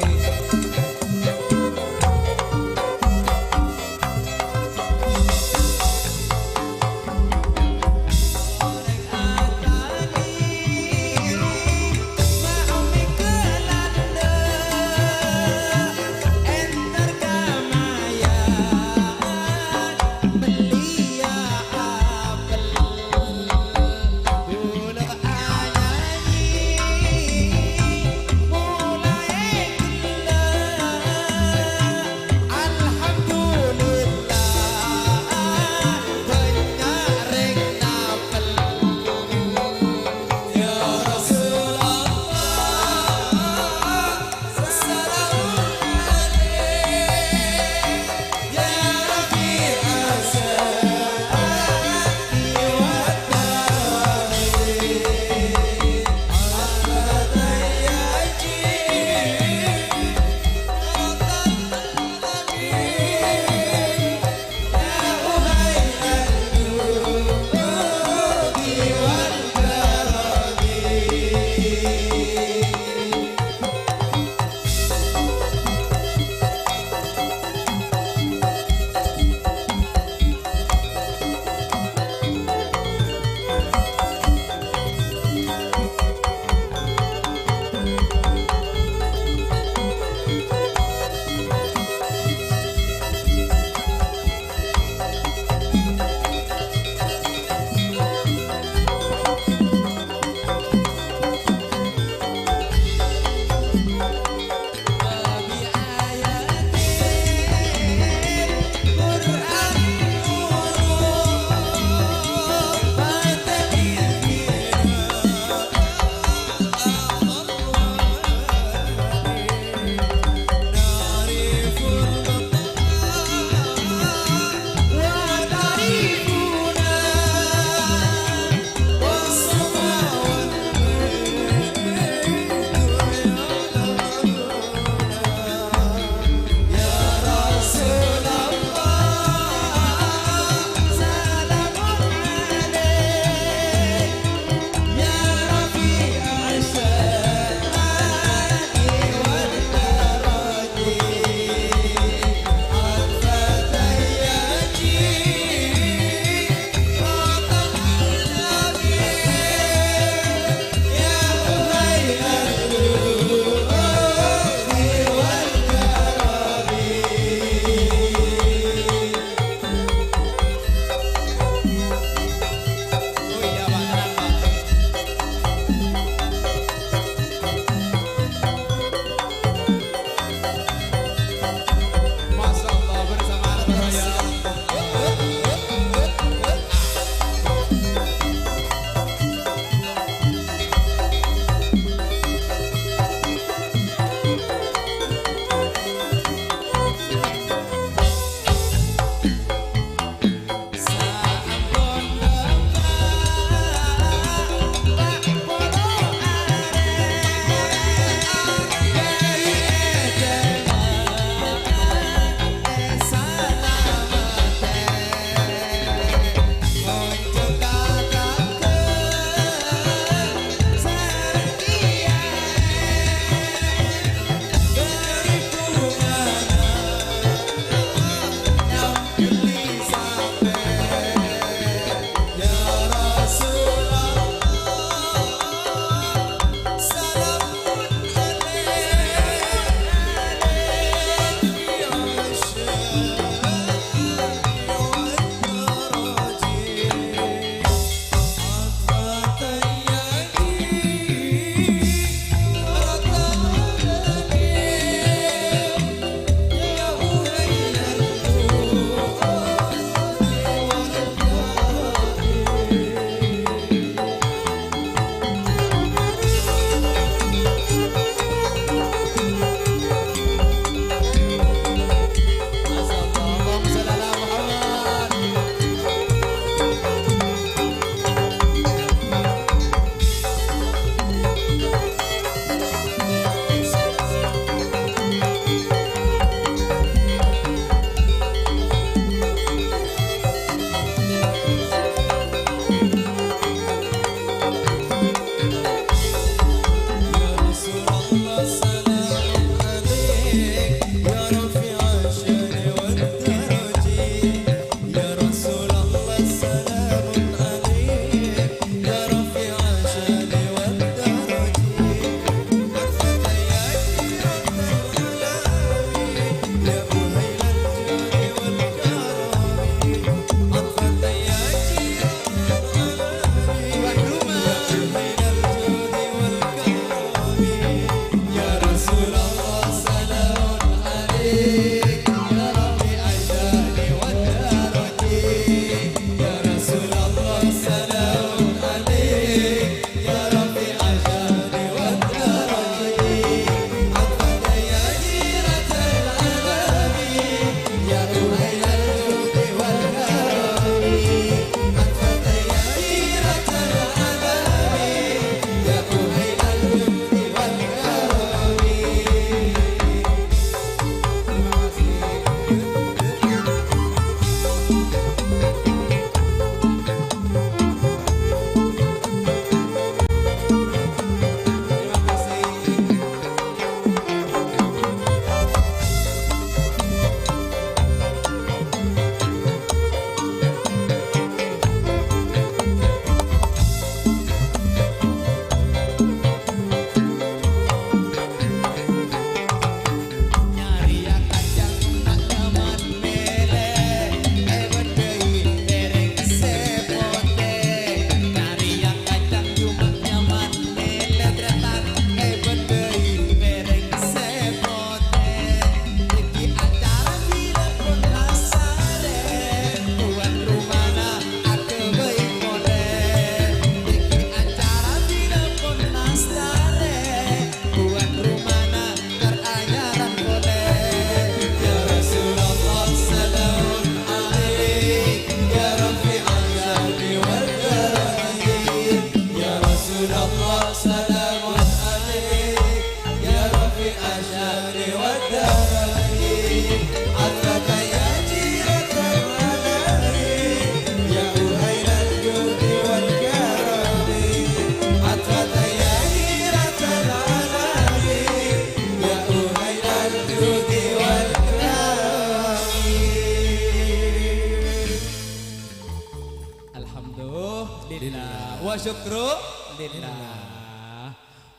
Syukrulillah.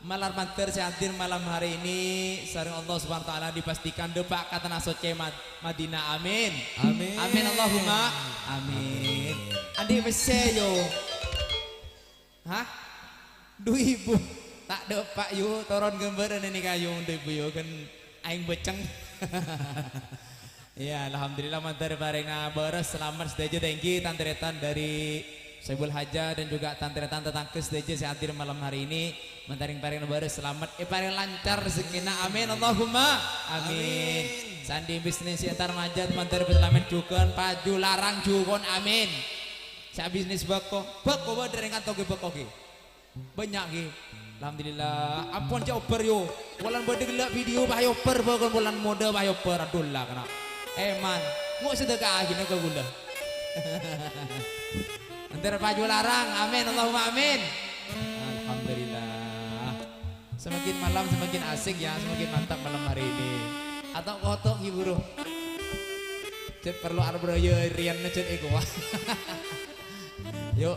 Malar mandhâr sè hadir malam hari ini sareng Allah Subhanahu wa Ta'ala dipastikan dâpa' ka Tanah Socè Mad-, Madinah. Amin. Amin. Amin, Allahumma amin. Andi' pèssè, yo. Hah? Du èbu. Ta' dâpa', yo, toron ghâmbhârân ini ka, yo, du èbu, yo, kan aèng bâceng. Iyâ, alhamdulillah, mandhâr parèngana bârâs salamet sadhâjâ, thank you, tan-tarètan dâri Sohibul Hajah dan juga tan-tarètan tatangghâ sadhâjâ sè hadir malam hari ini. Mandhâr parèngana bârâs salamet, èparèng lancar rejekkèna. Amin, Allahumma amin. Amin. Sandi bisnis sè entar majât, mandhâr salamet jhughân, paju larang jhughân, amin. Sè bisnis bâko, bâko bâdâ rèng kantong ghi bâko ghi. Bânnya' ghi. Alhamdulillah. Ampon jhâ' obbhâr, yo. Polana bâdâ ghellâ' video pas èobbhâr, bâkon polana modâ pas èobbhâr. Adhu la kana'. Èman. Ngo' sedekah aghina ka ghulâ. Mandhâr paju larang. Amin. Allahumma amin. Alhamdulillah. Semakin malam semakin asik ya, semakin mantap malam hari ini. Ato' koto' ghi buru. Cèt parlo arep royo riyan cèt èkowa. Yuk.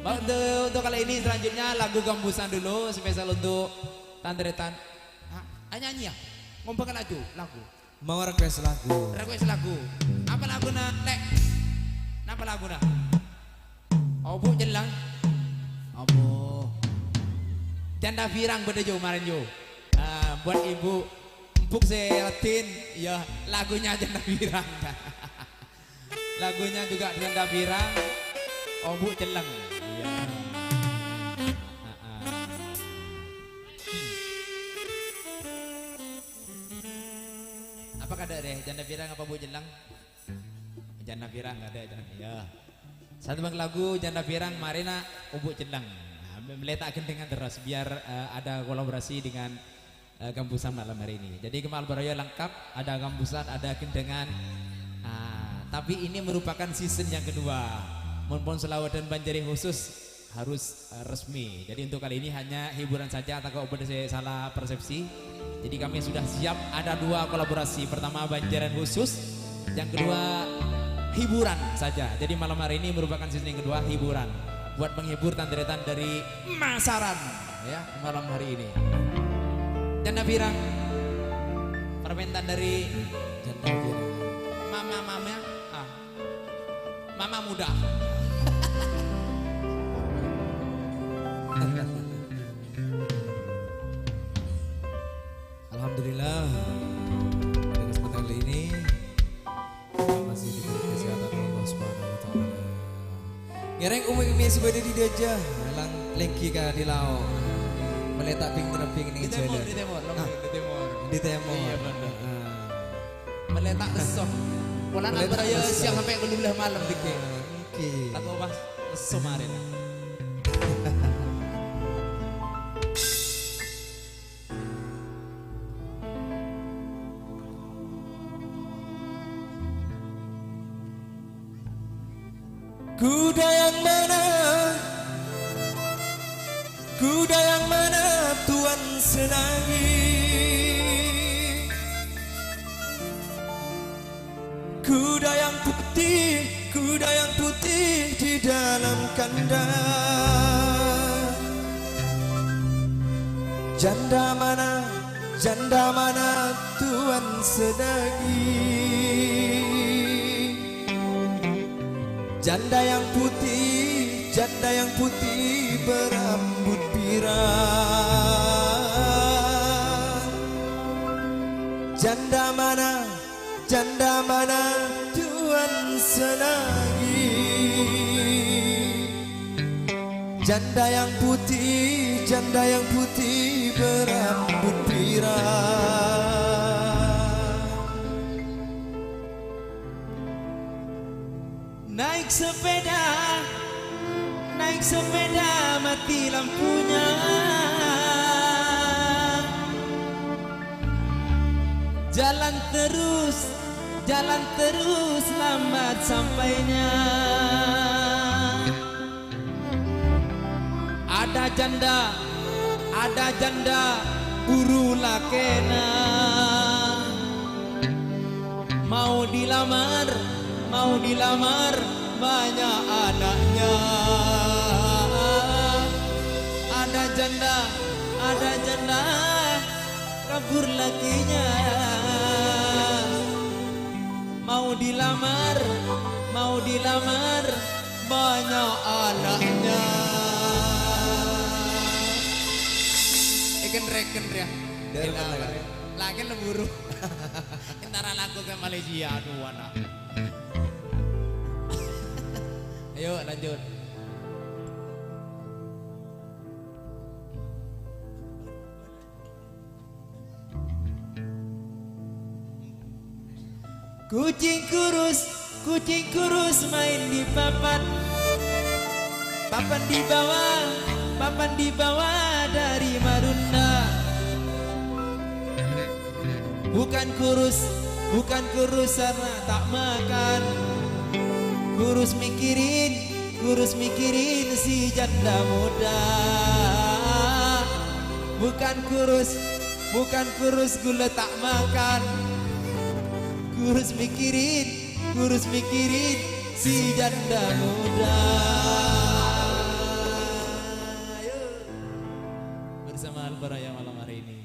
Ba-, untuk, untuk kali ini selanjutnya lagu Gambusan dulu, spesial untuk tan-tarètan. Ah, ah, nyanyi ya? Ngombhâk laju lagu. Mau request lagu. Request lagu. Apa laguna, Lè'? Napa laguna? Obu' Celleng. Obu'. Jhândhâ Pirang bâdâ, Jo, marèn, Jo. Ah, buat ibu, empuk sè raddhin, ya, lagunya Jhândhâ Pirang. Lagunya juga Jhândhâ Pirang, Obu' Celleng. Iya. Heeh. Apa kadâ' rè? Jhândhâ Pirang apa Obu' Celleng? Jhândhâ Pirang kadâ', Jhân-, iya. Satèmbhâng lagu Jhândhâ Pirang marèna Obu' Celleng. Nah, mèlè ta' ghândhângan terros biar, eh, ada kolaborasi dengan eh, Gambusan malam hari ini. Jadi, Kemal Baroyo lengkap, ada Gambusan, ada Gendhengan. Ah, tapi ini merupakan season yang kedua. Mon pon Selawedan Banjari khusus harus, eh, resmi. Jadi, untuk kali ini hanya hiburan saja, tako' bâdâ sè salah persepsi. Jadi, kami sudah siap, ada dua kolaborasi. Pertama, Banjaran khusus, yang kedua, hiburan saja. Jadi, malam hari ini merupakan season yang kedua, hiburan. Buat menghibur tan-tarètan dari Masaran, ya, malam hari ini. Jhândhâ Pirang. Permintaan dari Jhândhâ Pirang. Mama-mama, ah. Mama muda. Alhamdulillah, pada kesempatan kali ini, masih diberi kesehatan Allah Subhanahu wa Ta'ala. Ngèrèng umi-umi sè bâdâ è dâjâ, lang-, lèngghi ka dâlâo. Mèlè ta' bhing-, bhing neng Di tèmor, jhâlân. Di tèmor, long Ah. Di tèmor. Di tèmor. Iyâ, bhender. Ah. Mèlè ta' lesso. Polana Mèlè ta' bârâ' lesso. Siang sampè' ghâllu bellâ malem, Dik. Ah, èngghi. Tako' pas lesso marèna. Kuda yang mana, kuda yang mana Tuan senangi? Kuda yang putih, kuda yang putih di dalam kandang. Janda mana, janda mana Tuan sedagi? Janda yang putih, janda yang putih berambut pirang. Janda mana, janda mana Tuan senangi? Janda yang putih, janda yang putih berambut pirang. Naik sepeda, naik sepeda mati lampunya. Jalan terus, jalan terus lambat sampainya. Ada janda, ada janda buru lakèna. Mau dilamar, mau dilamar banyak anaknya. Janda, ada janda kabur lakinya. Mau dilamar, mau dilamar, banyak anaknya. Eken reken ya. Dari mana, Kak? Lagi buru. Entara lagu ke Malaysia, aduh anak. Ayo lanjut. Kucing kurus, kucing kurus main di papan. Papan di bawah, papan di bawah dari Marunda. Bukan kurus, bukan kurus karena tak makan. Kurus mikirin, kurus mikirin si janda muda. Bukan kurus, bukan kurus gula tak makan. Kurus mikirin, kurus mikirin si janda muda. Ayo. Bersama Albaraya malam hari ini.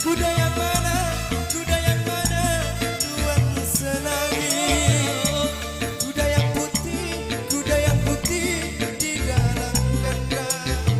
Kuda yang mana, kuda yang mana Tuan senangi? Kuda yang putih, kuda yang putih di dalam kandang.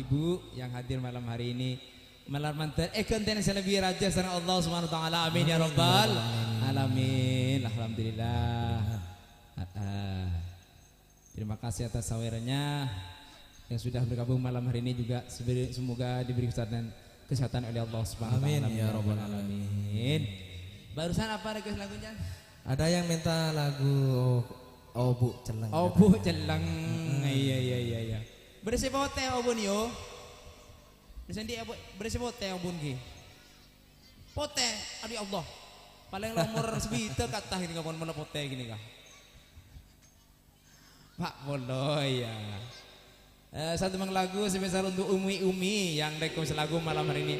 Bu yang hadir malam hari ini. Malar mandhâr èghântèna sè lebbi rajâ sareng Allah Subhanahu wa Ta'ala. Amin, ya Amin, ya rabbal Rabbal Alamin. Alamin. Alhamdulillah. Ah, ah. Terima kasih atas sawernya yang sudah bergabung malam hari ini juga. Seberi-, semoga diberi kesehatan, kesehatan oleh Allah Subhanahu wa Amin, Ta'ala. Amin, ya ya Rabbal rabbal Alamin. Alamin. Barusan apa request lagunya? Ada yang minta lagu Obu' Celleng, Obu' katanya. Celleng. Mm-mm. Iya, iya, iya, iya. Bâdâ sè potè obun, yo. Bâdâ sè ndi' obu-, bâdâ sè potè obun ghi. Potè, adu Allah. Palèng la omor sabidhâk kata ghânèka pon mella potè ghânèka. Pak Polo, ya. Eh, satu mang lagu spesial untuk Umi-umi yang request lagu malam hari ini.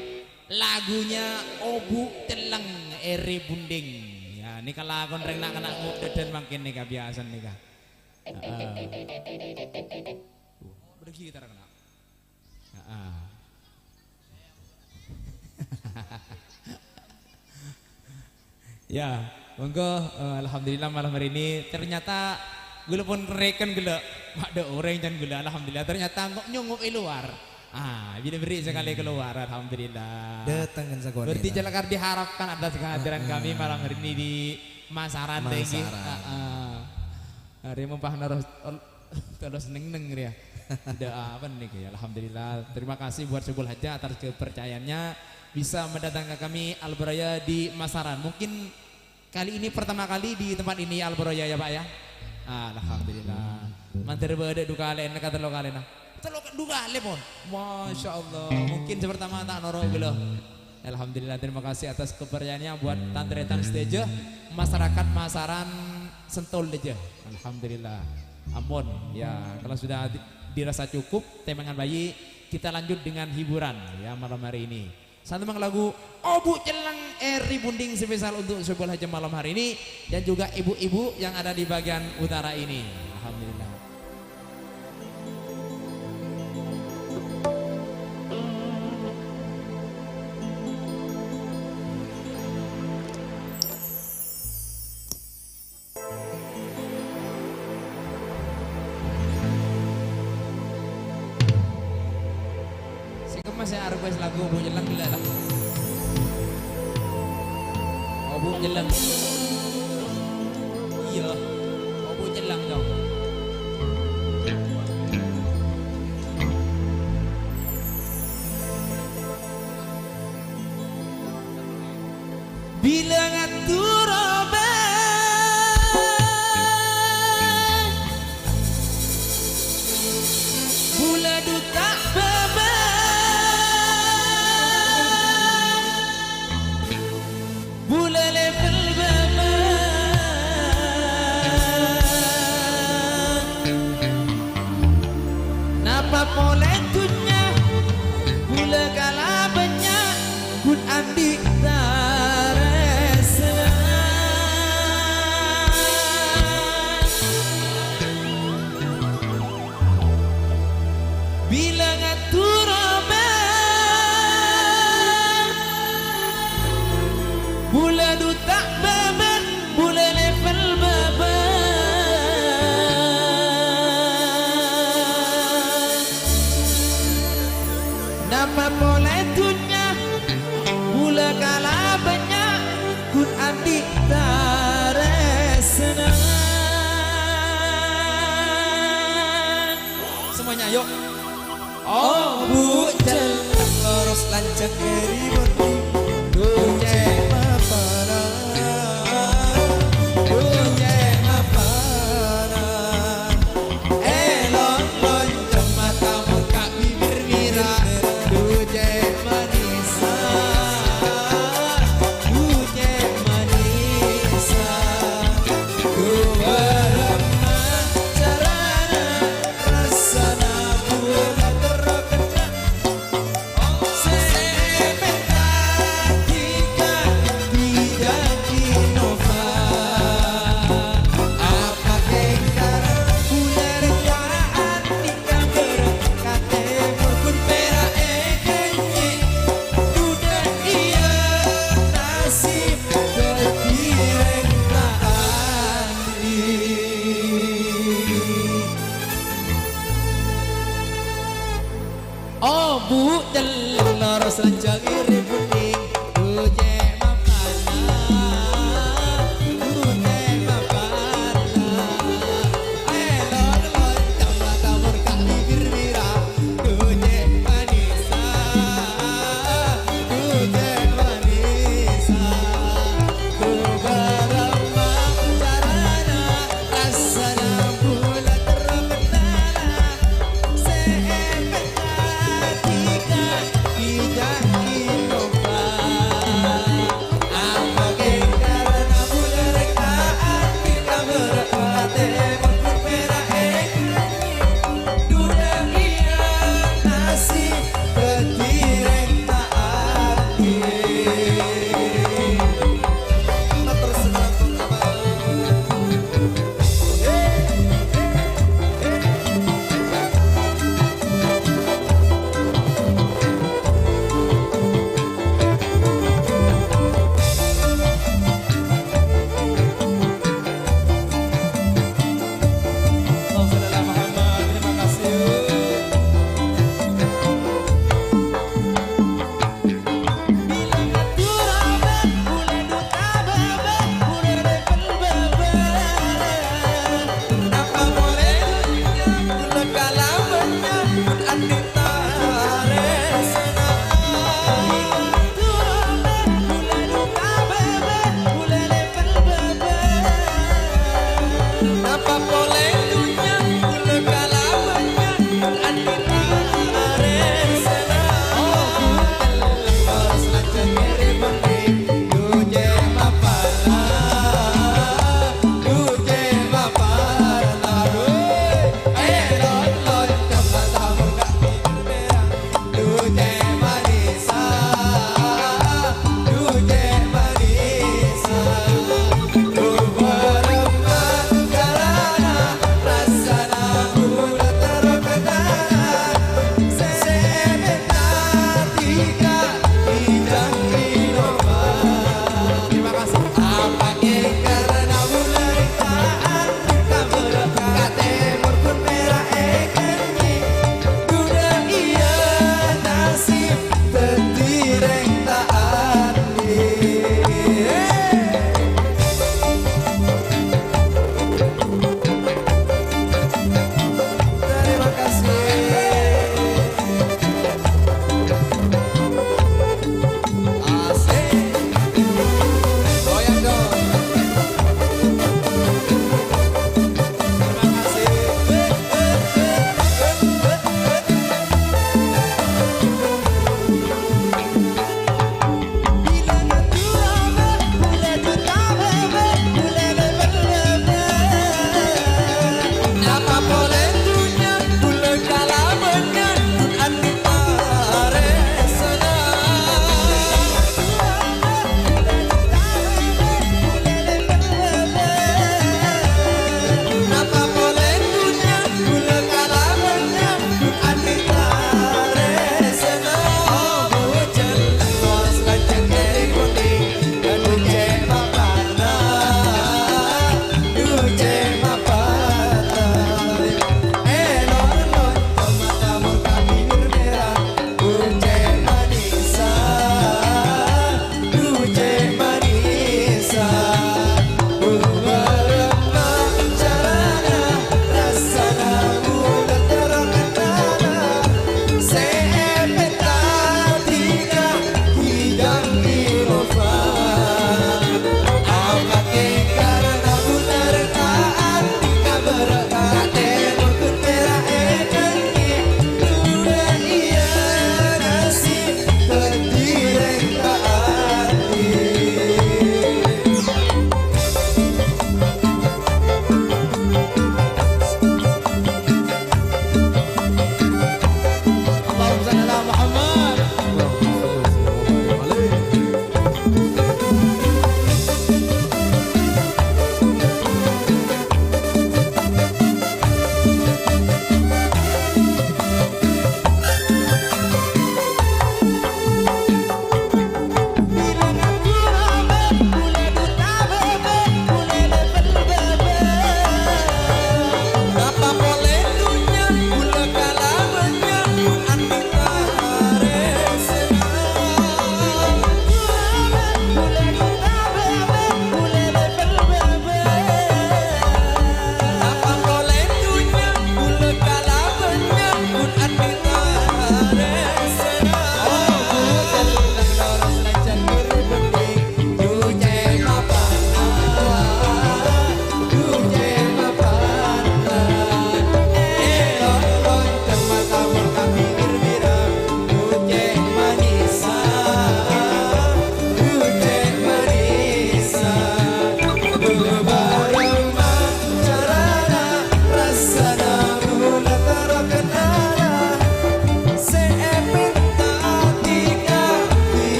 Lagunya Obu' Celleng Eri Bunding. Ya, nèka lakon rèng na'-kana' ngodâdân mangkèn nèka, biasa nèka. Heeh. Bâdâ gitar kana'. Heeh. Ya, monggo, eh, alhamdulillah malam hari ini ternyata ghulâ pon rèken ghellâ', ma' dâ' orèng can ghulâ, alhamdulillah ternyata engko' nyongngo' è lowar. Ah, bilâ berri' sakalè Hmm. kalowar, alhamdulillah. Dateng kan sakonè, Berarti ta? Jelas diharapkan ada kehadiran Heeh. kami malam hari ini di Masaran, Tenggi. Masaran. Heeh. Hari mempah naros Terus neng-neng, ya. Tidak apa nih, ya. Alhamdulillah. Terima kasih buat Subul Haja atas kepercayaannya bisa mendatangkan kami Albaraya di Masaran. Mungkin kali ini pertama kali di tempat ini, Albaraya, ya, Pak, ya? Alhamdulillah. Mandhâr bâdâ du kalèna, katello kalèna. Tello, du kalè pon. Masya Allah. Mungkin sè pertama ta' noro' ghâllu. Alhamdulillah, terima kasih atas kepercayaannya buat tan-tarètan sadhâjâ, masyarakat Masaran Sentul sadhâjâ. Alhamdulillah. Ampon, ya, kalau sudah di-, dirasa cukup, tèmèngan bhâi, kita lanjut dengan hiburan, ya, malam hari ini. Satu mang lagu Obu' Celleng Eri Bunding spesial untuk Subul Haja malam hari ini dan juga ibu-ibu yang ada di bagian utara ini. Alhamdulillah. Sè kemma sè arequest lagu Obu' Celleng ghellâ' la. Obu' Celleng. Iyâ, Obu' Celleng, Cong. Bilâ ngatur obâ, bulâ du ta' bâbâ, bulâ level bâbâ. Napa polè dhunnya, bulâ kala bânnya', ghun andi' tarèsnan. Bilâ ngatur obâ, bulâ du ta' bâbâ, bulâ level bâbâ. Napa polè dhunnya, bulâ kala bânnya', ghun andi' tarèsnan. Semuanya, ayo. Obu' Celleng loros lanjhâng eri bunding. Ducè' mapara. Ducè' mapara. Elong loncong mata murka bibir mira. Ducè' manisa. Ducè' manisa. Duwâ' remma carana. Rassana buwâ' terro kenna', sè mènta Salanjhâng èrèng bhunèng, dhu cè' mapana, dhu cè' mapana. Ayo, lor, lor, tambah tabur kali bir-bira, dhu cè' manèssa, dhu cè' manèssa. Dhu bârâmma carana, rassana bulâ terro kennala. Sè èpènta dhika ghijâ ghinoba.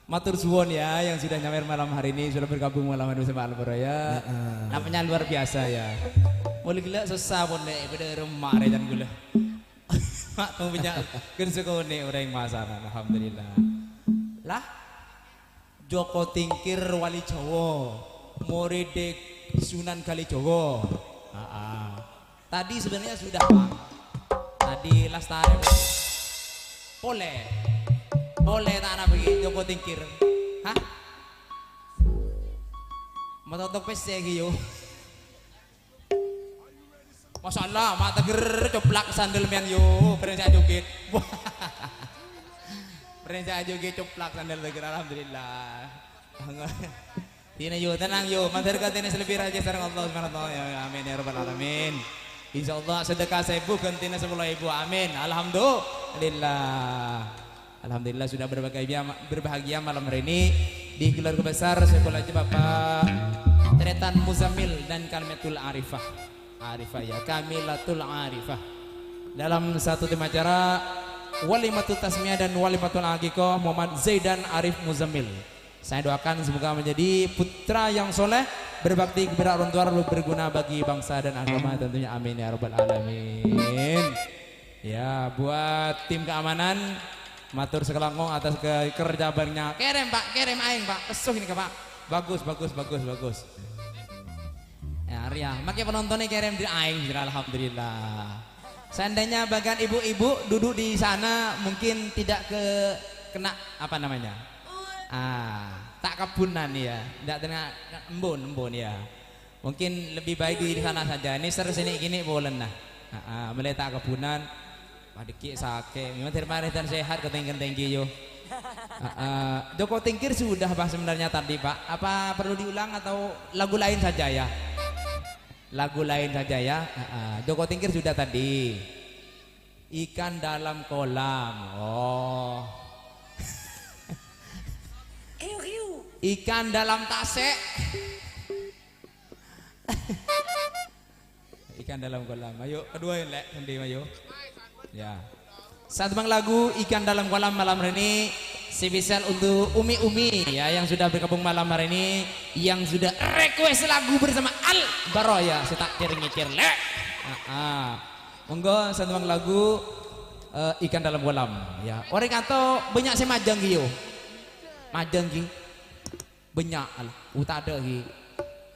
Matur suwun ya yang sudah nyawer malam hari ini, sudah bergabung malam hari bersama Al-Baraya. Heeh. Namanya luar biasa ya. Mulai gila susah pon dek, beda remak recan gula. Mak tong banyak kan sekone orang masalah, alhamdulillah. Lah, Joko Tingkir Wali Jawa, murid Sunan Kalijogo. Heeh. Tadi sebenarnya sudah, Pak. Tadi lastare pole. Pole ta' ana' bagi Joko Tingkir. Hah? Matotok pesse iki yo. Masyaallah, mak teger coplak sandal men yo, beren saya joget. Beren saya joget coplak sandal teger, alhamdulillah. Dina yo, tenang yo, madarka dina selebih raja sareng Allah Subhanahu wa Ta'ala. Ya, amin ya rabbal alamin. Insyaallah sedekah seribu gantina sepuluh ribu. Amin. Alhamdulillah. Alhamdulillah sudah berbahagia, berbahagia malam hari ini di keluarga besar Saiful Hajji Bapak Tretan Muzammil dan Kalimatul Arifah. Arifah ya, Kamilatul Arifah. Dalam satu tema acara Walimatul Tasmiyah dan Walimatul Aqiqah Muhammad Zaidan Arif Muzammil. Saya doakan semoga menjadi putra yang soleh, berbakti kepada orang tua, lalu berguna bagi bangsa dan agama tentunya. Amin ya rabbal alamin. Ya, buat tim keamanan, matur sakalangkong atas ke-, kerja barengnya. Kerem, Pak, kerem aeng, Pak. Pesuh ini ke, Pak. Bagus, bagus, bagus, bagus. Ya, Ria, make penontonnya kerem di aeng, alhamdulillah. Seandainya bahkan ibu-ibu duduk di sana mungkin tidak ke-, kena apa namanya? Ah, tak kebunan ya. Tidak kena embun, embun ya. Mungkin lebih baik di sana saja. Ini ser sini gini bolen nah. Heeh, mulai tak kebunan. Padiki sake. Memang dari kemarin dan sehat keteng-keteng yo. Heeh, Joko Tingkir sudah, Pak, sebenarnya tadi, Pak. Apa perlu diulang atau lagu lain saja ya? Lagu lain saja ya. Heeh, Joko Tingkir sudah tadi. Ikan dalam kolam. Oh. Ikan dalam tasik. Ikan dalam kolam. Ayo, kedua ya, Lek. Nanti, ayo. Ya. Satu bang lagu Ikan Dalam Kolam malam hari ini spesial untuk umi-umi ya yang sudah bergabung malam hari ini, yang sudah request lagu bersama Al Baroya. Saya tak kir-ngikir, Lek. Ah, ah. Monggo satu bang lagu, eh, Ikan Dalam Kolam ya. Ore kanto banyak saya majang giyo. Majang gi. Banyak, al-, utadha, gi.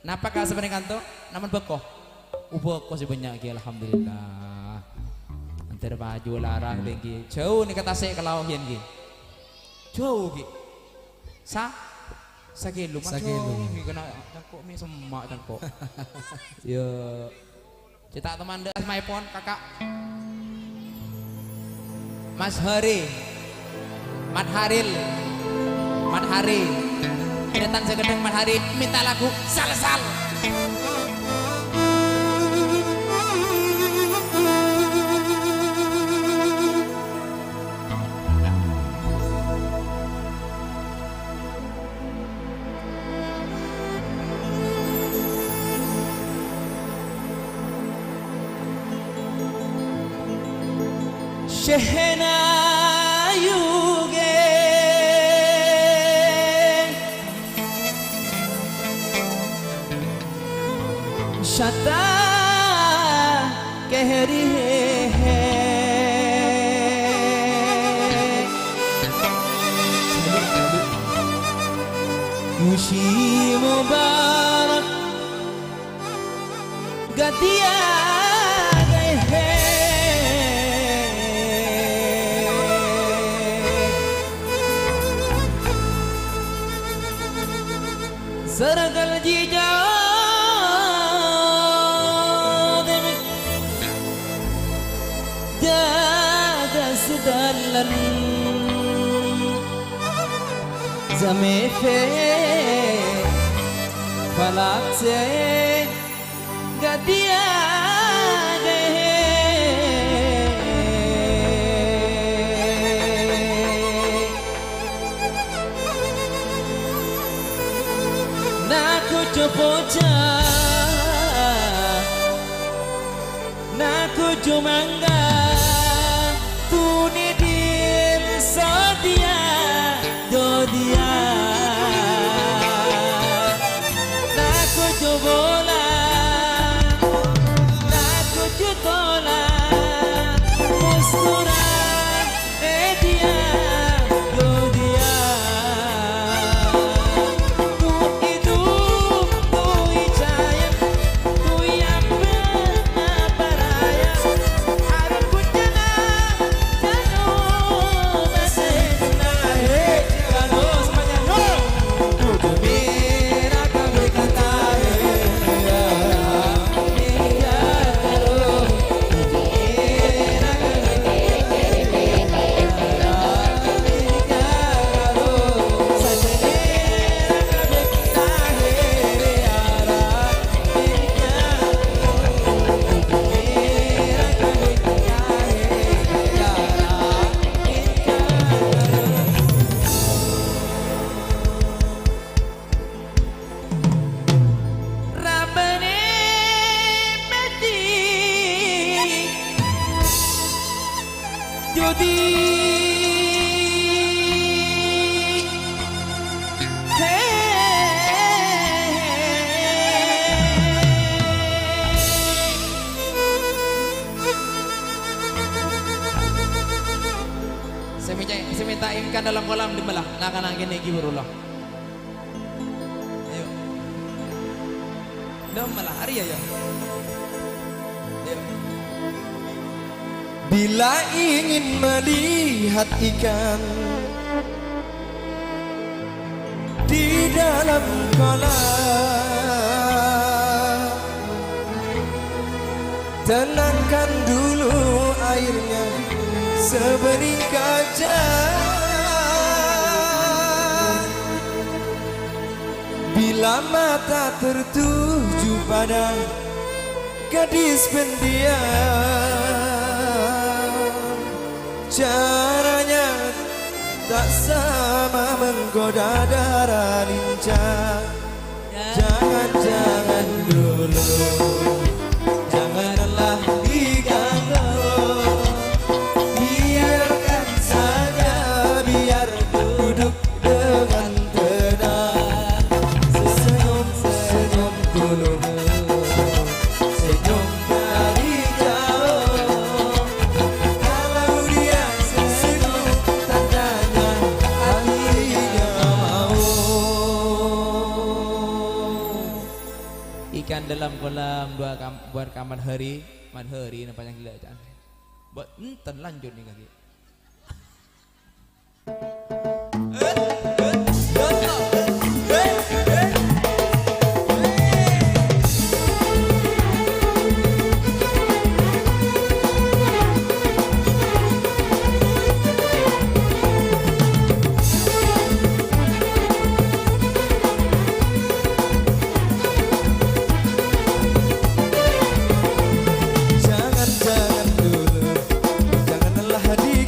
Napa ka sampeyan kanto? Namen beko? Oh, beko sih banyak, gi, alhamdulillah. Antar baju larang, gi. Jauh nih ke Tasik ke Laoh, yen, gi. Jauh, gi. Sa-, sakilo, Mas, Sakilo. Jauh, gi, kena cangkok, mi semak cangkok. Ya. Cetak teman de-, asmaepon, Kakak. Mas Hari. Mat Haril. Mat Hari. Eretan sekedeng Mat Hari minta lagu Sal-Sal. Shehna yuge shata kehri he he. Khushi Mubarak gadiya gaye he. Sargal jijau demi jaga sedalan zamefe falakse gadiya gaye. Na kucu poca, na kucu mangga, tuni dir sodia, dodia Sè mènta, sè mènta èngkan dâlâm kolam dimma la? Na'-kana' kènè' ghi' buru la. Ayo. Dâ' emma la, arèya, ya. Ayo. Bila ingin melihat ikan di dalam kolam, tenangkan dulu airnya sebening kaca. Bila mata tertuju pada gadis pendiam, caranya tak sama menggoda dara lincah. Jangan, jangan dulu, janganlah diganggu. Biarkan saja, biar duduk dengan tenang. Senyum, senyum dulu, senyum dari jauh. Kalau dia senyum, tandanya hatinya mau. Ikan dalam kolam, dua kam-, buat kamar hari, kamar hari, napa yang gila, can? Buat enten lanjut nih, kaki. Jangan, jangan dulu, janganlah di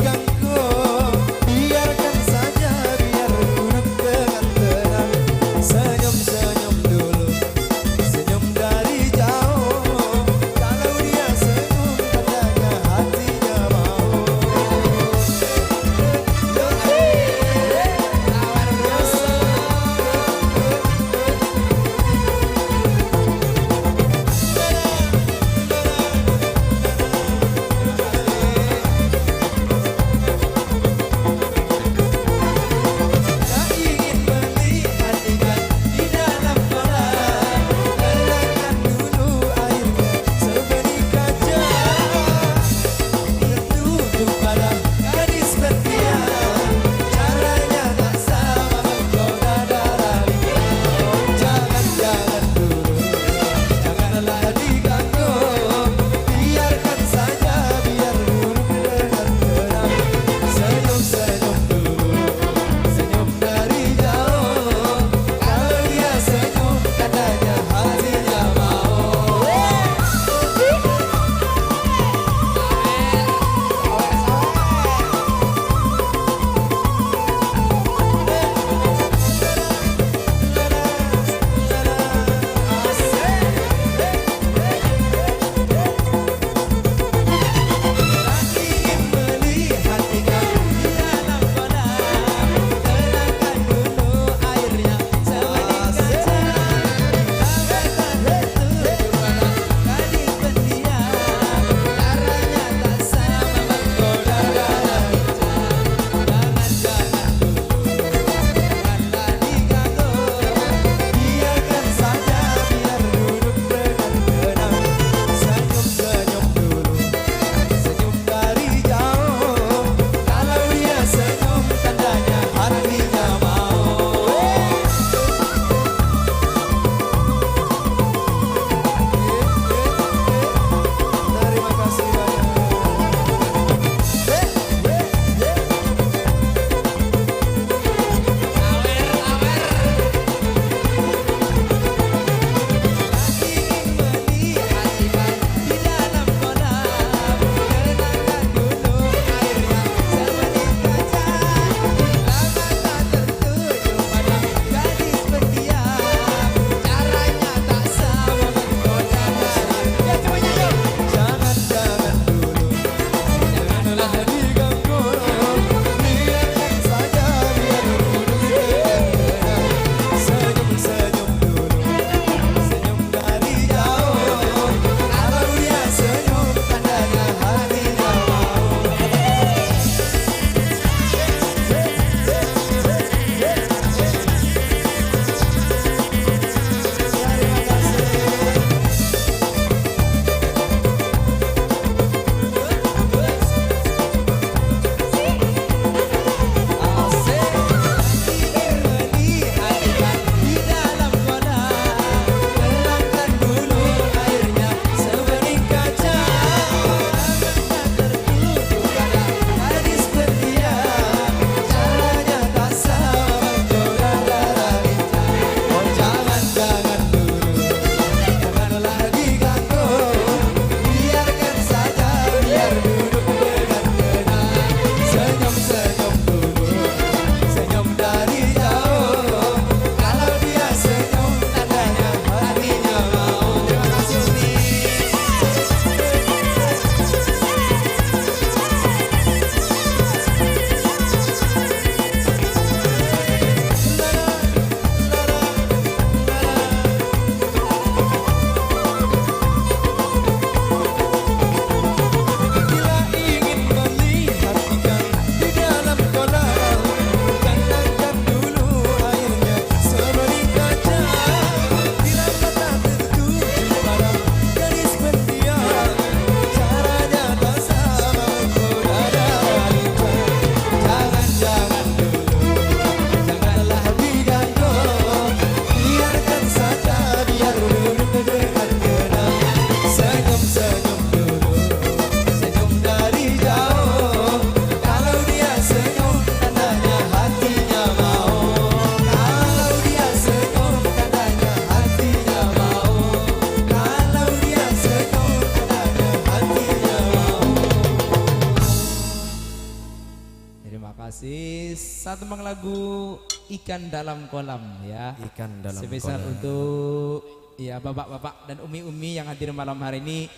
Terima kasih. Satu tembang lagu Ikan Dalam Kolam, ya. Ikan Dalam Spesial Kolam. Untuk, ya, bapak-bapak dan umi-umi yang hadir malam hari ini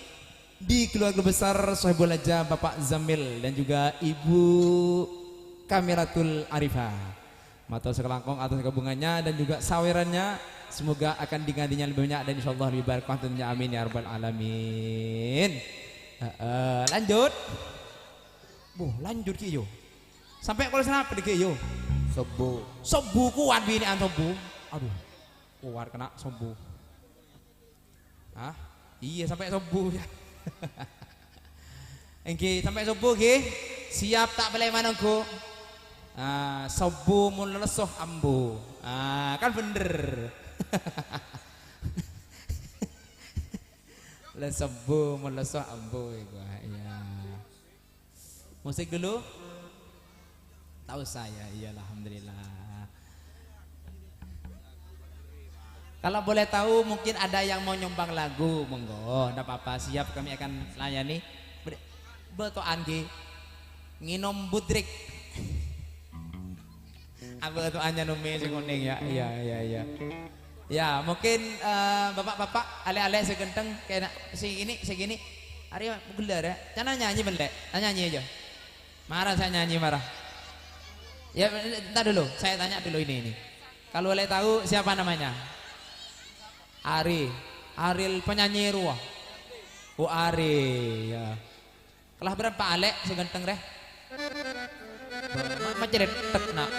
di keluarga besar Sohibul Hajah, Bapak Zamil, dan juga Ibu Kameratul Arifah. Mator sakalangkong atas kabungannya dan juga sawerannya. Semoga akan digantinya lebih banyak dan insyaallah lebih barokah tentunya. Amin ya rabbal alamin. Heeh, lanjut. Buh, lanjut ki yo. Sampai kalau kenapa deh ki yo? Sobbhu. Sobbhu kuat binè'an sobbhu. Aduh. Kuat kena sobbhu. Hah? Iyâ, sampai sobbhu, ya. Èngghi, sampai sobbhu, ngghi. Siap ta' palèman ongghu? Ah, sobbhu mon lesso ambu. Ah, kan bhender. Lah sobbhu mon lesso ambu iku, ah, iyâ. Musik dulu? Tak usah ya, iya, alhamdulillah. Kalau boleh tahu, mungkin ada yang mau nyumbang lagu, monggo, ndak apa-apa, siap kami akan layani. Ber-, beto'an, Ki. Nginom budrik. Apa itu anya nome sing kuning ya? Iya, iya, iya. Ya, mungkin, eh, bapak-bapak, alè'-alè' sè ganteng, kena sè ini, sè gini. Arè gelar ya. Cana nyanyi bân, Lè'? Nyanyi aja. Mara saya nyanyi, mara. Ya, entar dulu, saya tanya dulu ini, ini. Kalau boleh tahu siapa namanya? Ari. Ariel penyanyi rowa. Oh, Ari, ya. Kelas berapa, Alè', sè ganteng, rè? Ma-, maceretek, na'.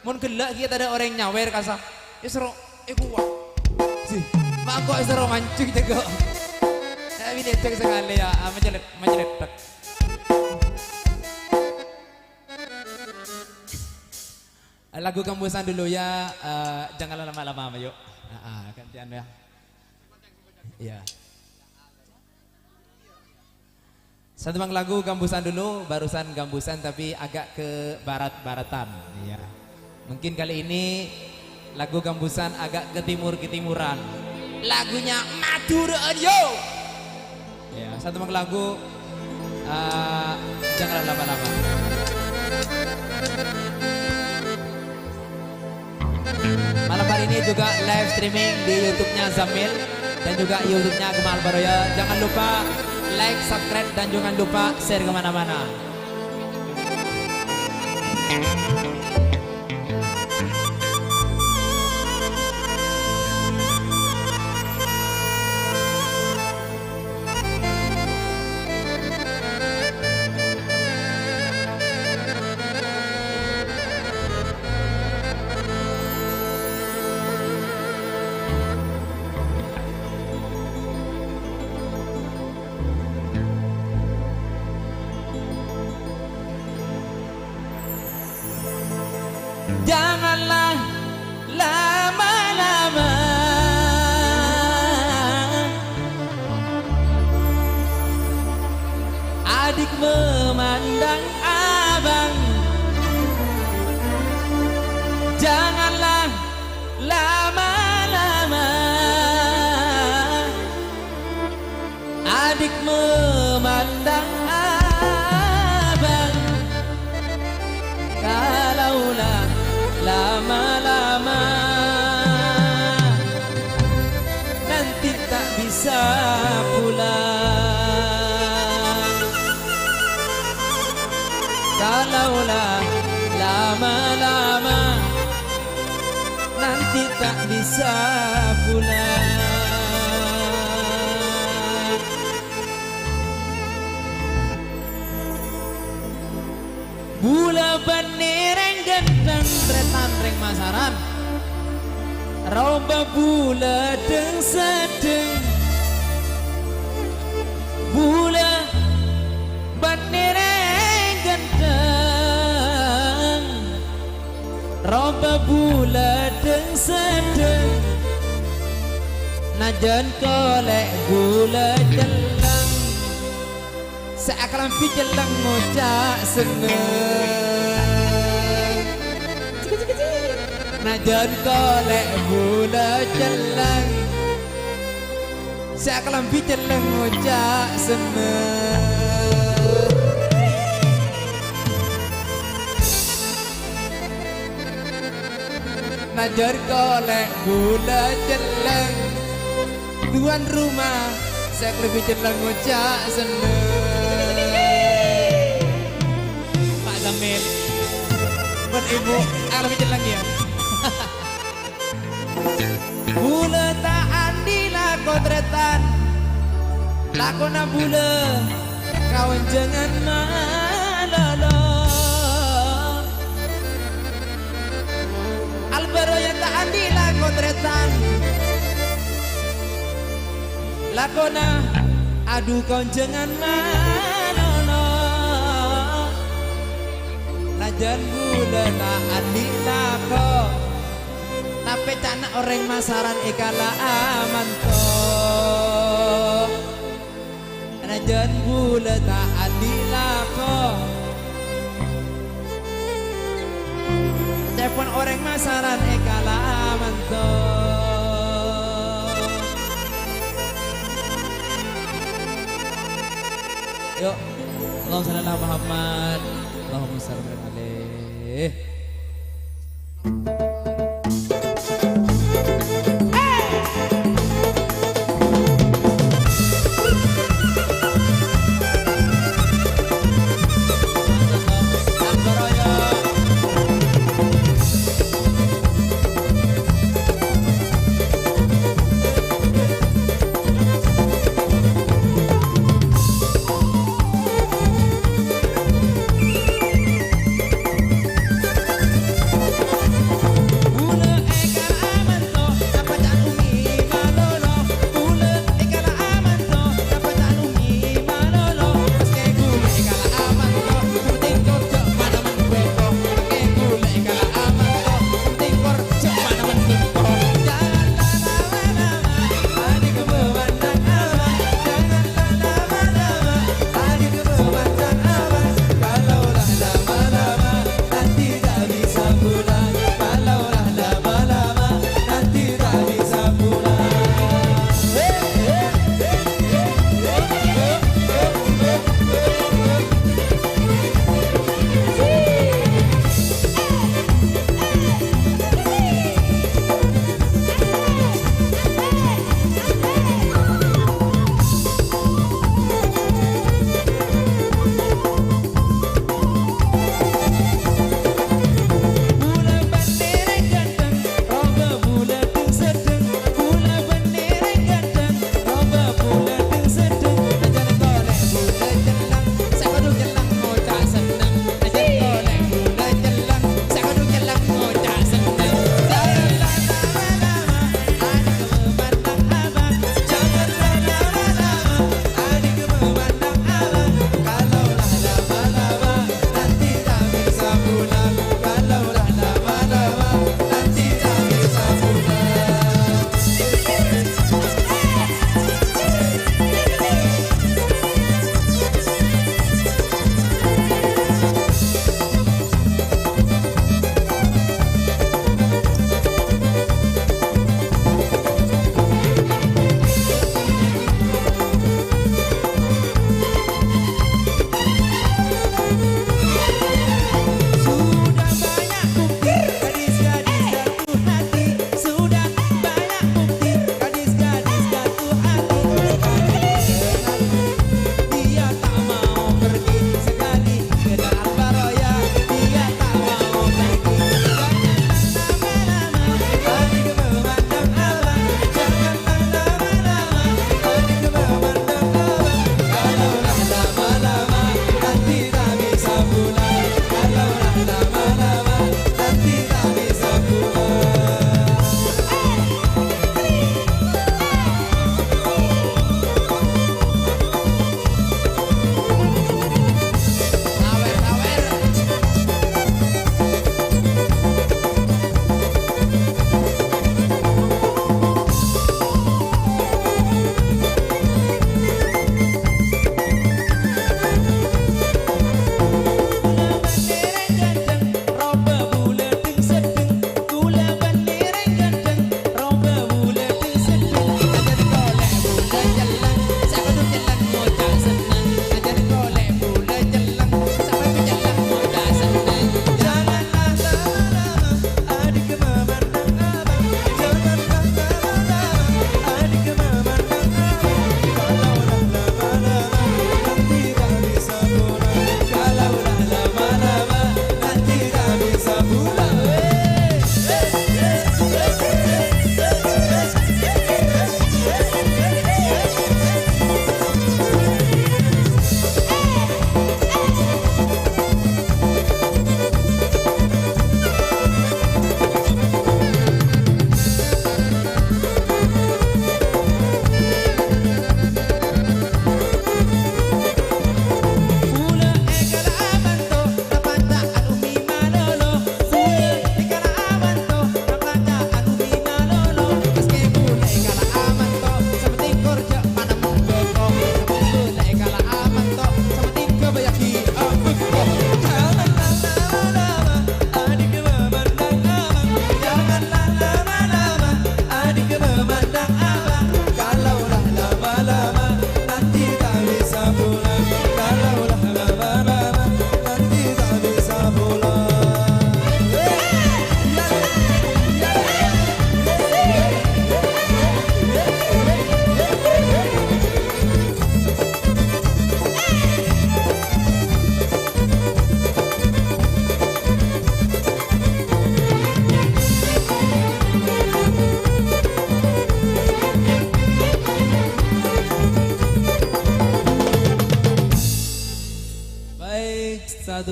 Mon ghellâ' ghi' tadâ' orèng nyawèr kasa. Èsoro, èkowa. Si, ma' engko' èsoro mancèng jâgâ. Tapi diajak sekali ya, ah, maceretek, maceretek. Lagu Gambusan dulu ya, eh, jangan lama-lama, ayo. Ah, ah, gantian ya. Iya. Satu bang lagu Gambusan dulu, barusan Gambusan tapi agak ke barat-baratan. Iya. Mungkin kali ini lagu Gambusan agak ke timur-ketimuran. Lagunya Maduraan, yo. Ya, satu bang lagu, eh, janganlah lama-lama. Malam hari ini juga live streaming di YouTube-nya Zamil dan juga YouTube-nya Akmal Baroya. Jangan lupa like, subscribe, dan jangan lupa share kemana-mana. Janganlah lama-lama adik memandang abang. Janganlah lama-lama adik memandang abang, kalaulah lama-lama nanti tak bisa pulang. Kalaulah lama-lama nanti tak bisa pulang. Bulâ bânnè rèng ghântheng, trètan rèng masaran. Rombâ bulâ dhâng-saddhâng. Bulâ bânnè rèng ghântheng. Rombâ bulâ dhâng-saddhâng, najân kolè' bulâ celleng. Sè akalambhi celleng ngoca' senneng. Najân kolè' bulâ celleng. Sè akalambhi celleng ngoca' senneng. Ajhâr kolè' bulâ cellèng, tuan rumah sè kalèbhi cellèng ngoca' sennèng. Pak Zamil, bân Ibu, kalèbhi cellèng, yâ. Bulâ ta' andi' lako tarètan, lakona bulâ ka onjhângan malolo. Albâroya ta' andi' lako tarètan, lakona adu ka onjhângan malolo. Najjhân bulâ ta' andi' lako, tapè ca'na orèng masaran èkala'a manto. Najjhân bulâ ta' andi' lako, ca'èpon orèng masaran èkala'a manto. Yo, Allahumma shalli ala Muhammad. Allahumma shalli alaihi.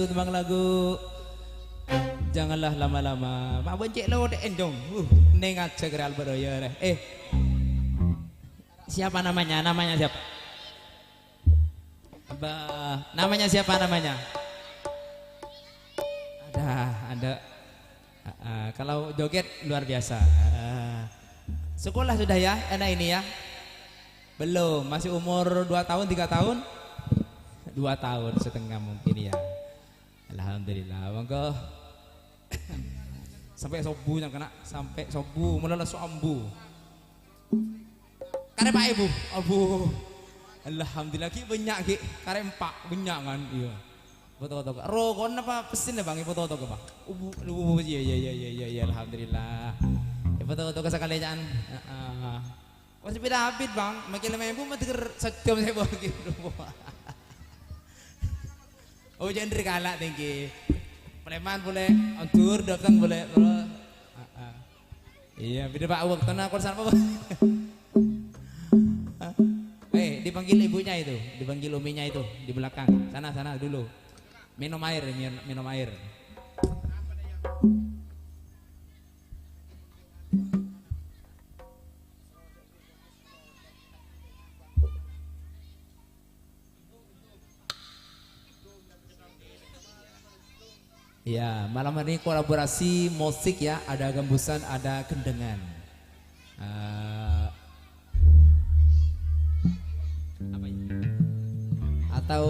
Tembang lagu Janganlah Lama-Lama. Ma' bân cè' lo' dâ' enjong. Uh, neng aja kèra albât roya rè. Eh. Siapa namanya? Namanya siapa? Ba-, namanya siapa namanya? Ada, ada. Ah, ah, kalau joget luar biasa. Ah, ah. Sekolah sudah ya, anak ini ya? Belum, masih umur dua tahun, tiga tahun? Dua tahun setengah mungkin ya. Alhamdulillah, monggo. Sampai sobu nyang kena, sampai sobu, mulai lesu ambu. Karè pa' èbu, abu. Alhamdulillah, ghi' bânnya' ghi', karè empa', bânnya' kan, iya. Foto-foto. Roko'na apa pèssèna, Bang, foto-foto, Bang? Ubu, ubu, iya, iya, alhamdulillah. Ya, foto-foto sakalèyan. Heeh. Wah, sepeda abit, Bang. Makin lima ribu mah denger sejam saya bawa gitu. Oh, jangan dari kalah tinggi. Preman boleh, ondur, datang boleh, terus. Ah, ah. Iya, beda, Pak. Waktu nak konser apa, Pak? Eh, dipanggil ibunya itu, dipanggil uminya itu di belakang. Sana, sana dulu. Minum air, min-, minum air. Ya, malam hari ini kolaborasi musik ya, ada gembusan, ada kendengan. Eh, apa ini? Atau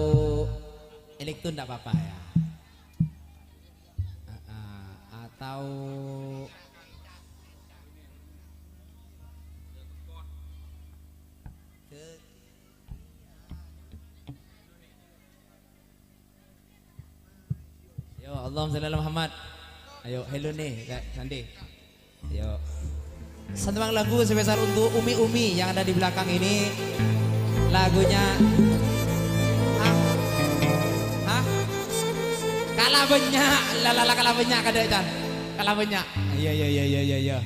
elektron ndak apa-apa ya. Eh, eh, atau Yo, Allahumma shalli ala Muhammad. Ayo, hello nih, Kak Sandi. Yo. Satu lagu spesial untuk umi-umi yang ada di belakang ini. Lagunya, hah? Hah? Kalah bânnya'. La, la, la, kalah bânnya', kadek, Can. Kalah bânnya'. Iya, iya, iya, iya, iya, iya.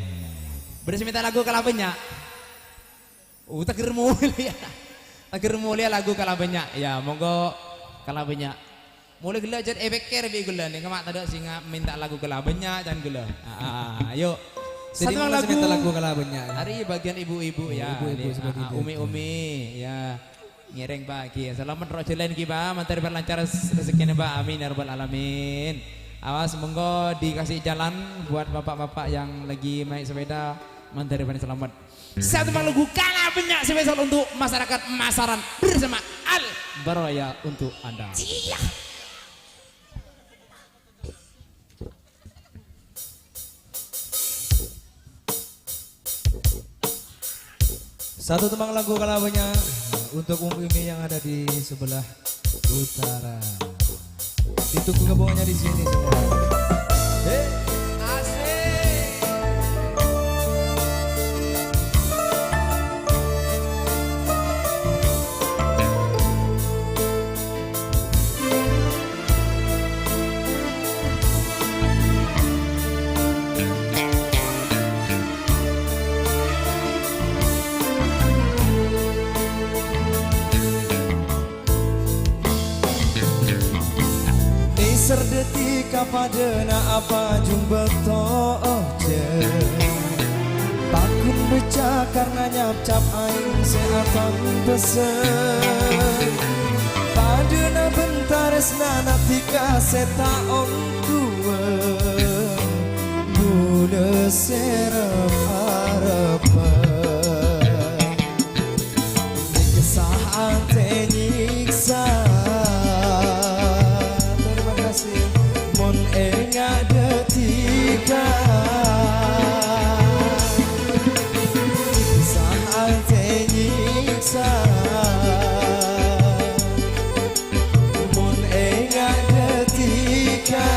Bâdâ sè mènta lagu kalah bânnya'? Oh, teger molèya. Teger molèya lagu kalah bânnya'. Ya, monggo kalah bânnya'. Molè ghellâ' jhât èpèkkèr bi' ghellâ' nèka, ma' tadâ' sè nga-, mènta lagu kalah bânnya', can ghellâ'. Ah, ah, ah, ayo. Jadi satu monggo sè lagu. Mènta lagu kalah bânnya'. Hari bagian ibu-ibu ya, ibu-ibu ini, sebagai ah, ah, umi-umi ya. Ngèrèng, Pak, ghi. Salamet ro' jhâlân ghi, Pak. Mantèr perlancar s-, rezekkèna, Pak. Amin ya rabbal alamin. Awas, monggo dikasih jalan buat bapak-bapak yang lagi naik sepeda. Mantèr paling selamat. Satu lagu kalah bânnya' spesial untuk masyarakat Masaran bersama Al Baroya untuk Anda. Iya. Satu tembang lagu kalah bânnya' untuk Umi-Umi yang ada di sebelah utara. Ditunggu gabungannya di sini semua. Hei. Asik. Nèser dhâddhi kapadâna apa jhung bâkto ojhân. Paggun becca' karna nyapcap aèng sè atambessâ. Padâna bân tarèsnana dhika sè ta' ongghuwâ. Bulâ sè rep-arebbhâ. Nyiksa atè nyiksa. Terima kasih. Mon enga' dhâddhika. Nyiksa atè nyiksa. Mon enga' dhâddhika.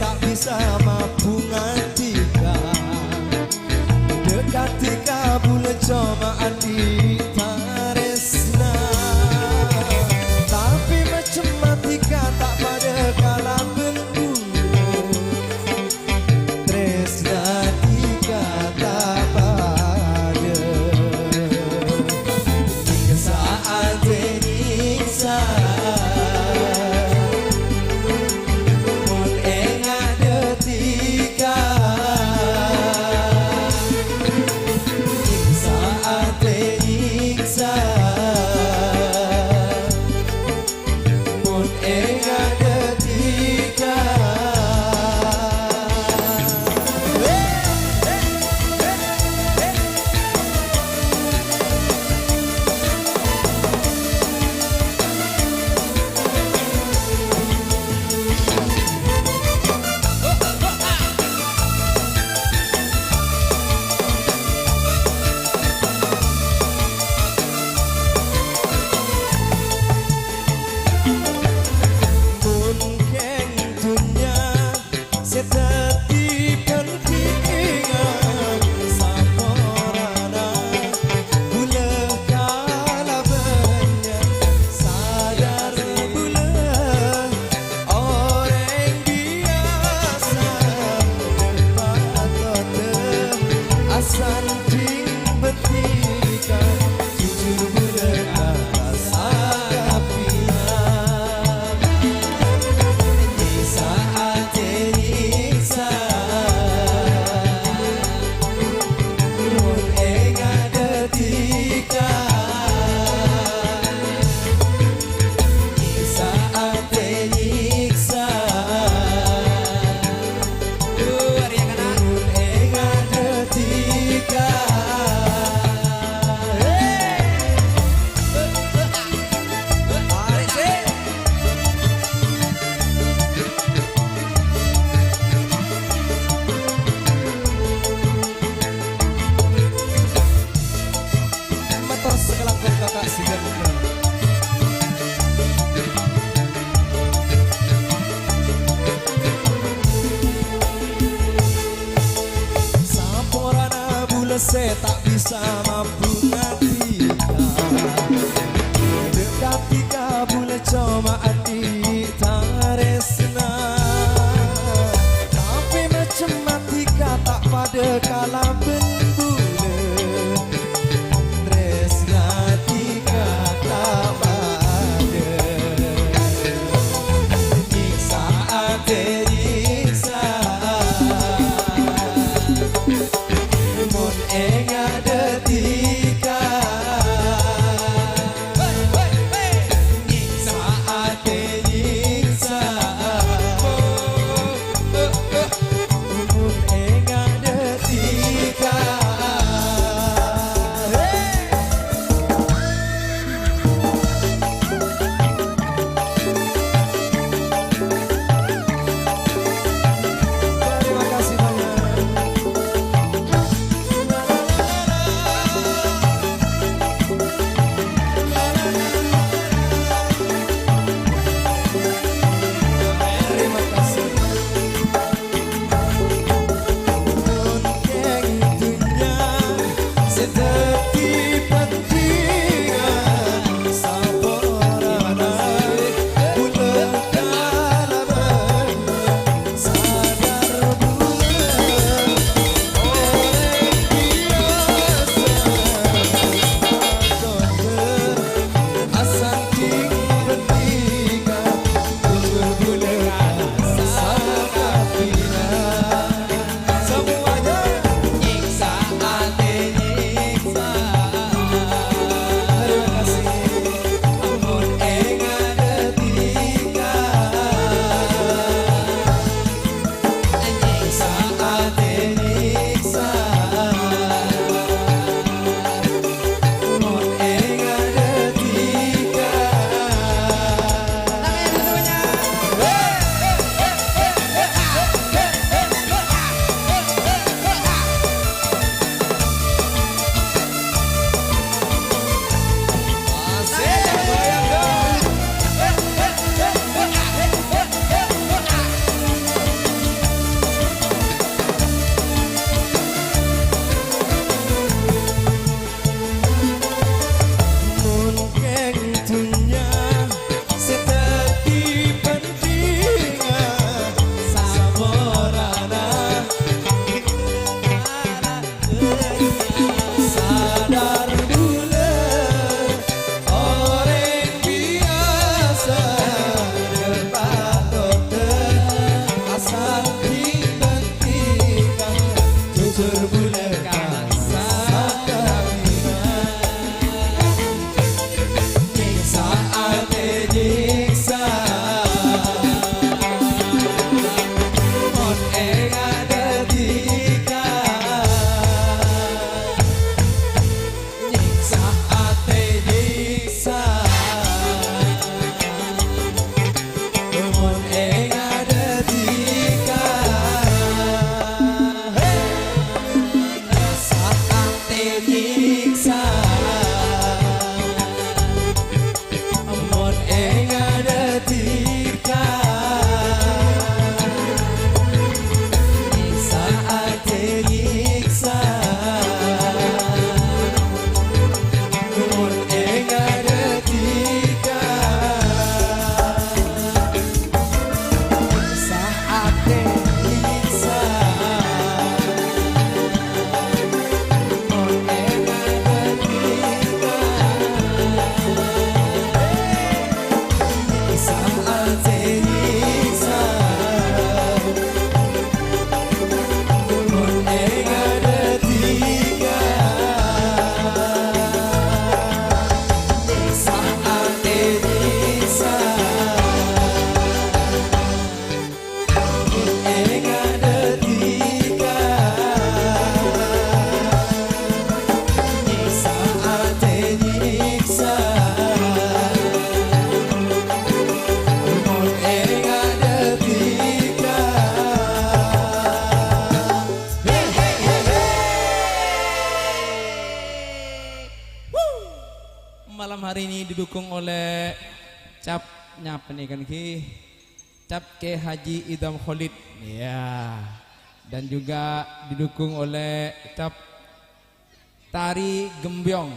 ta' bisa mabhung andika. Dâ' ka dhika bulâ coma andi' tarèsna. Tapè macem dhika ta' padâ kalabân bulâ. Trèsna dhika ta' padâ. Nyiksa atè nyiksa. Mon enga' dhika. Nyiksa atè nyiksa. Mon enga' dhika. Mon kèng dhunnya sè dhâddhi bhândhingan, saporana bulâ kalabânnya sadar bulâ orèng biyasa, patodhâ asandhing bhândhingan. Jujur bulâ asapina. Nyiksa atè nyiksa. Mon enga' dhika. Nyiksa atè nyiksa. Duh, arèya kana. Mon enga' dhika. Hei. Arèya sè. Mator sakalangkong kaka' sè ghânteng. Saporana bulâ sè ta' bisa mabhung dhika. Dâ' ka dhika bulâ coma andi' tarèsna. Tapè macem dhika ta' padâ kalabân bulâ. Trèsna dhika ta' padâ. Nyiksa atè nyiksa. Mon enga' dhika. Nyiksa atè nyiksa. Mon enga' dhika. ini didukung oleh cap, nyapa nih kan, Ki? Cap Kiai Haji Idam Khalid. Ya. Dan juga didukung oleh cap Tari Gembyong.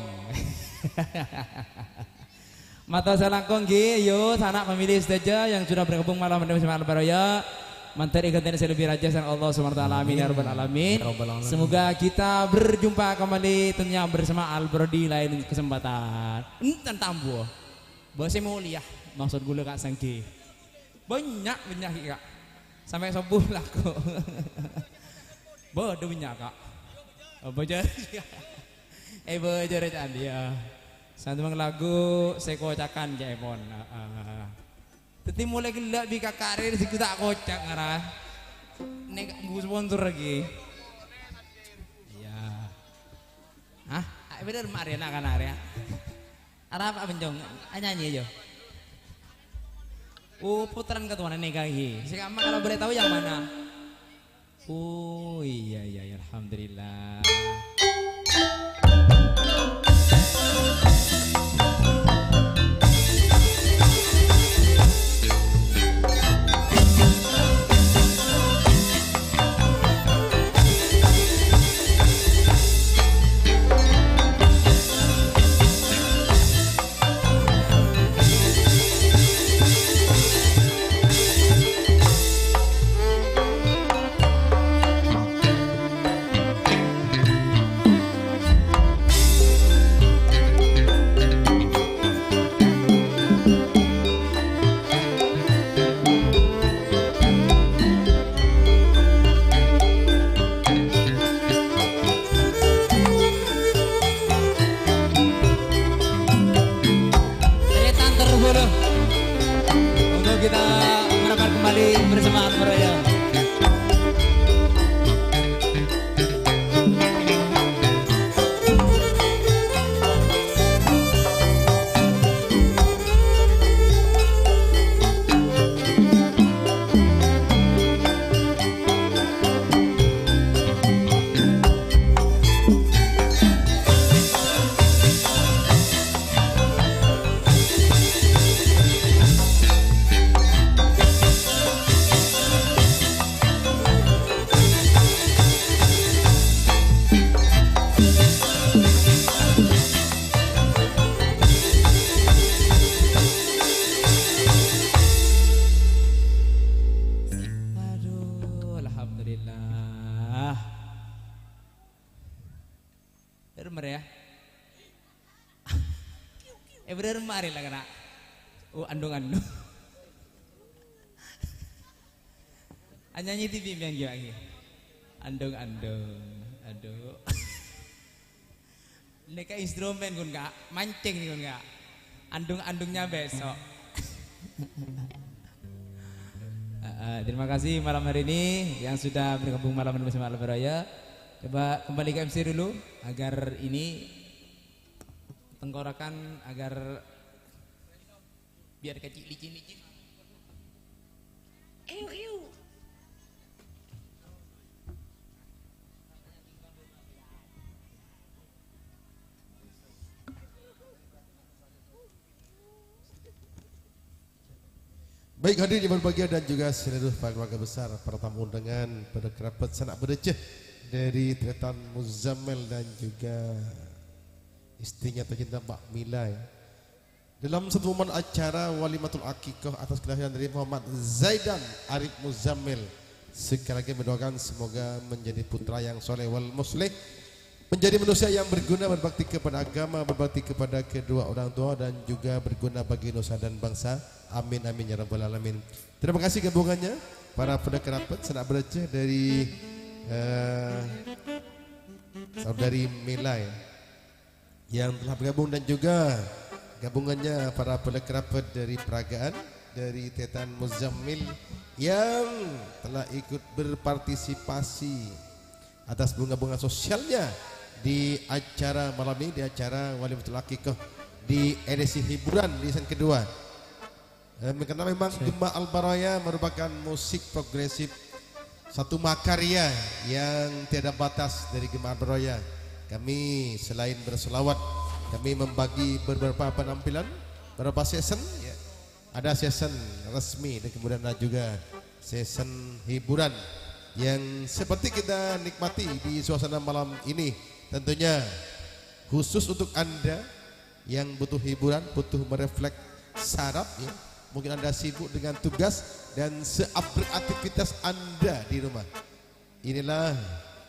Mator sakalangkong, Ki, yo, sanak famili sadhâjâ yang sudah bergabung malam ini bersama Al Baraya. Mandhâr èghântèna sè lebbi rajâ sareng Allah Subhanahu wa taala. Amin, ya rabbal alamin. Ya rabbal alamin. Semoga kita berjumpa kembali tentunya bersama Al Baraya di lain kesempatan. Enten tambuh. Bâ sè molja, maksud ghulâ Ka' Sanggi. Bânnya', bânnya' ghi', Ka'. Sampè' sobbhu lako. Bâdâ bânnya', Ka'. Oh, bâjâr. Eh, bâjâr, Candi, ya. Santu mang lagu sè kocakan, ca'èpon. Heeh. Dhâddhi molaè ghellâ' bi' Kaka' rè, sè ta' kocak, ngara. Nèng nggu sponsor lagi. Iya. Hah? Ah, bhender, Mak, rè, na'-kana' rè, ya. Arapa, Bencong? Anyanyi aja. Oh, putaran ketuanan nih, Kang Hi. Si Kama kalau boleh tahu yang mana? Oh, iya, iya, iya, alhamdulillah. Deretan terus dulu. Untuk kita merapat kembali bersama Al Baraya. Aduh, alhamdulillah. Bener ya? Eh, bener mari lah kena. Oh, andung-andung. Anyanyi T V yang gila lagi. Andung-andung. Aduh. Nèka instrumen, Gun, Kak. Mancing nih, Gun, Kak. Andung-andungnya besok. Eh, eh, terima kasih malam hari ini yang sudah bergabung malam ini bersama Al Baraya. Coba kembali ke M C dulu, agar ini tengkorakan, agar biar kecil licin-licin. Ew, ew. Baik, hadirin yang berbahagia dan juga seluruh para keluarga besar, para tamu undangan, para kerabat sanak bâdâjâ dari Tretan Muzammil dan juga istrinya tercinta Mbak Mila, ya. Dalam satu momen acara Walimatul Aqiqah atas kelahiran dari Muhammad Zaidan Arif Muzammil, sekali lagi mendoakan semoga menjadi putra yang soleh wal musleh, menjadi manusia yang berguna, berbakti kepada agama, berbakti kepada kedua orang tua, dan juga berguna bagi nusa dan bangsa. Amin, amin, ya rabbal alamin. Terima kasih gabungannya, para pendekar rapat, sanak bâdâjâ dari, eh, saudari Mila, ya, yang telah bergabung, dan juga gabungannya para pendekar rapat dari Peragaan, dari Tretan Muzammil yang telah ikut berpartisipasi atas bunga-bunga sosialnya di acara malam ini, di acara Walimatul Aqiqah, di edisi hiburan di season kedua. Eh, karena memang Gema Al Baraya merupakan musik progresif, satu makarya yang tiada batas dari Gema Al Baraya. Kami selain berselawat Kami membagi beberapa penampilan, beberapa season, ya. Ada season resmi dan kemudian ada juga season hiburan yang seperti kita nikmati di suasana malam ini. Tentunya khusus untuk Anda yang butuh hiburan, butuh merefleks saraf, ya. Mungkin Anda sibuk dengan tugas dan seabrik aktivitas Anda di rumah. Inilah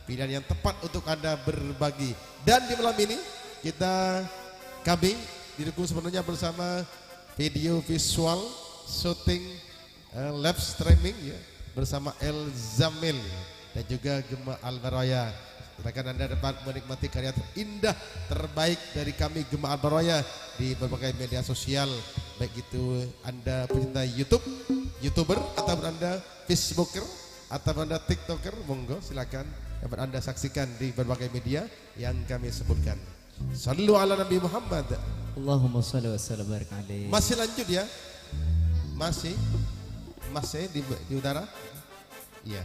pilihan yang tepat untuk Anda berbagi. Dan di malam ini, kita, kami didukung sepenuhnya bersama video visual, syuting, eh, live streaming, ya, bersama El Zamil dan juga Gema Albaroya. Silakan Anda dapat menikmati karya terindah terbaik dari kami, Gema Albaroya, di berbagai media sosial, baik itu Anda pecinta YouTube, YouTuber, ataupun Anda Facebooker, atau Anda TikToker, monggo silakan dapat Anda saksikan di berbagai media yang kami sebutkan. Sallu ala Nabi Muhammad. Allahumma salli wa sallim wa barik alaih. Masih lanjut, ya? Masih? Masih di, di utara? Iya.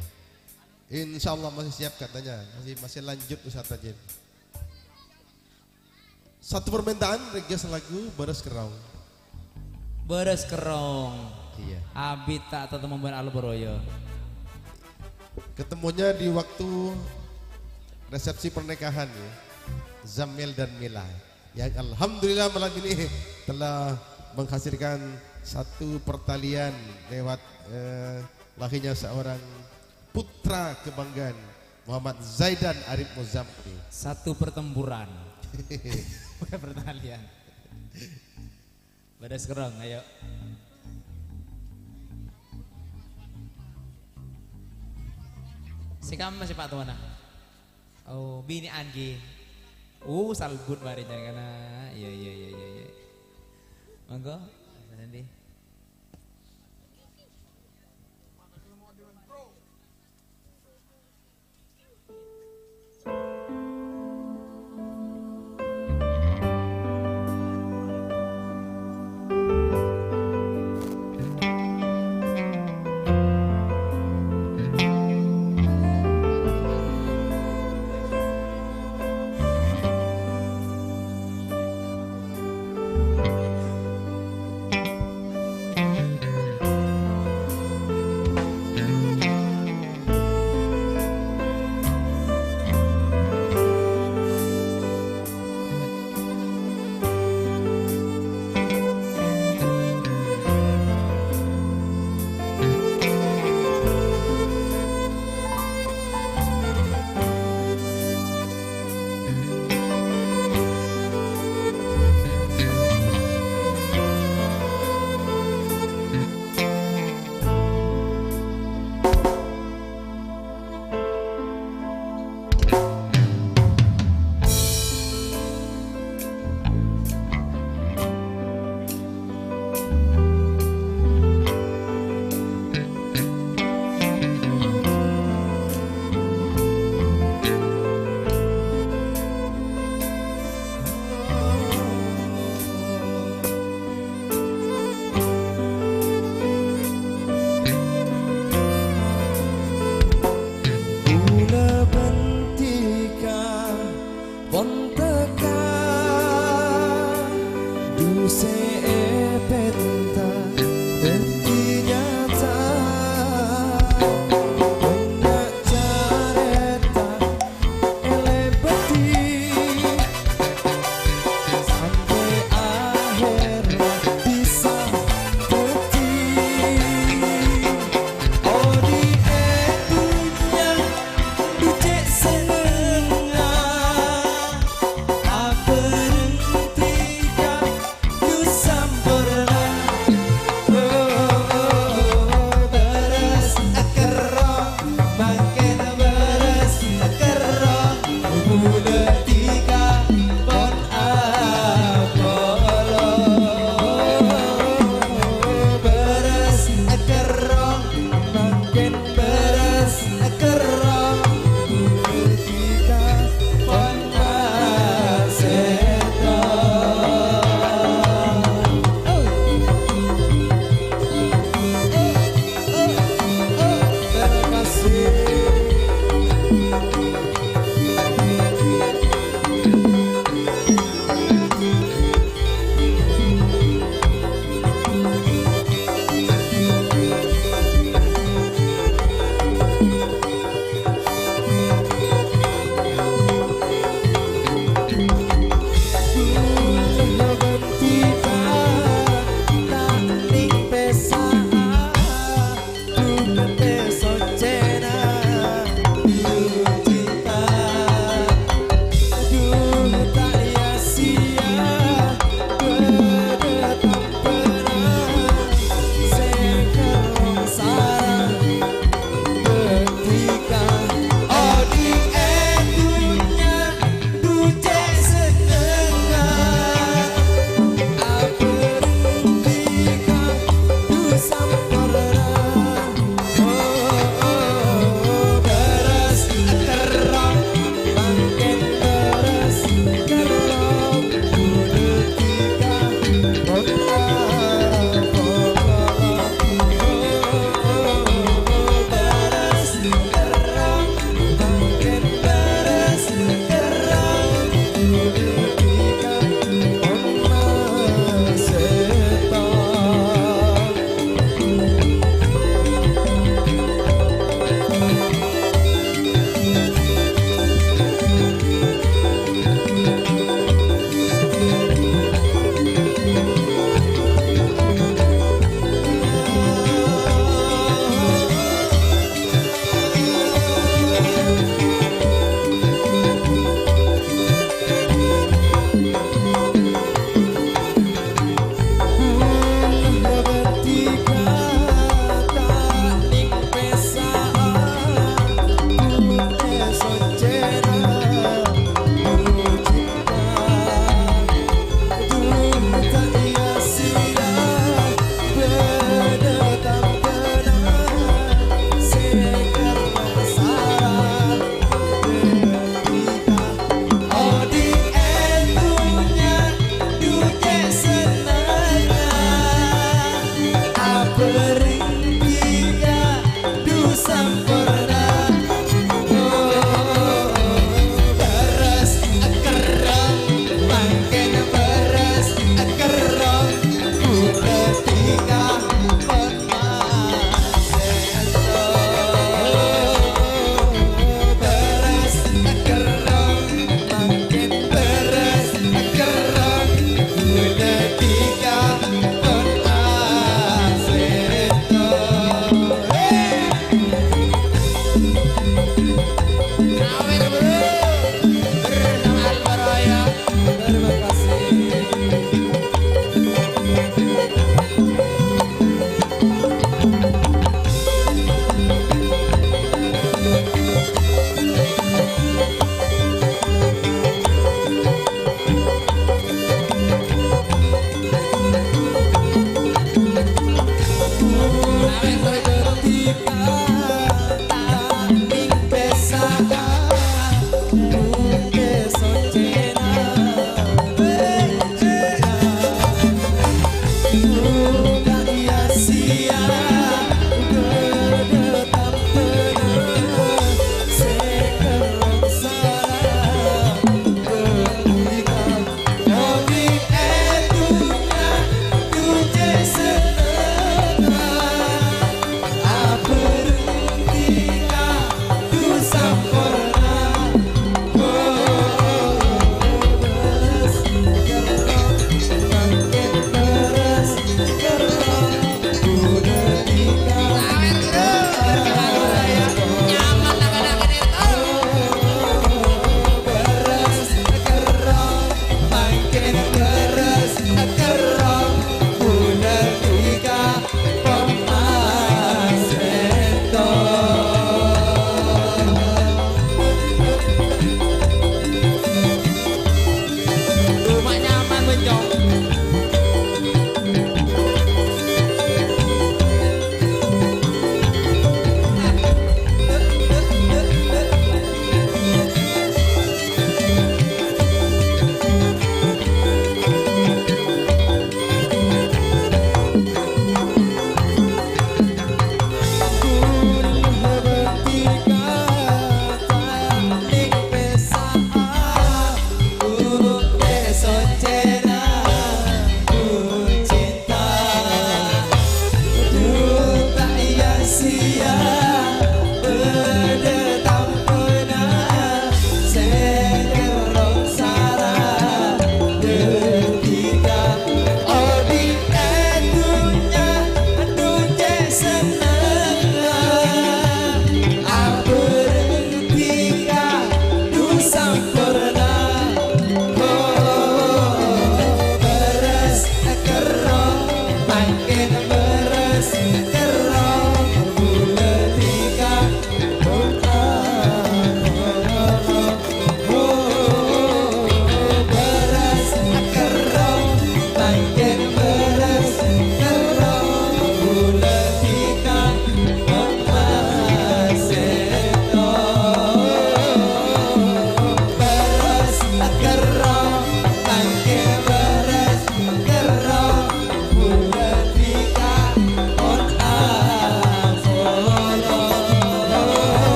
Insya Allah masih siap katanya. Masih, masih lanjut wisata, Jin. Satu permintaan, request lagu Baras Kerrong. Baras Kerrong. Iya. Abit ta' tatemmo bân Albaroya. Ketemunya di waktu resepsi pernikahan, ya. Zamil dan Mila. Yang alhamdulillah malam ini telah menghasilkan satu pertalian lewat, eh, lahirnya seorang putra kebanggaan, Muhammad Zaidan Arif Muzamil. Satu pertempuran. Bukan pertalian. Baras Kerrong, ayo. Sè kamma sè patowana? Oh, binè'an ghi. Oh, salbut marè jhâ' kana. Iyâ, iyâ, iyâ, iyâ, iyâ. Monggo, Mas Andi.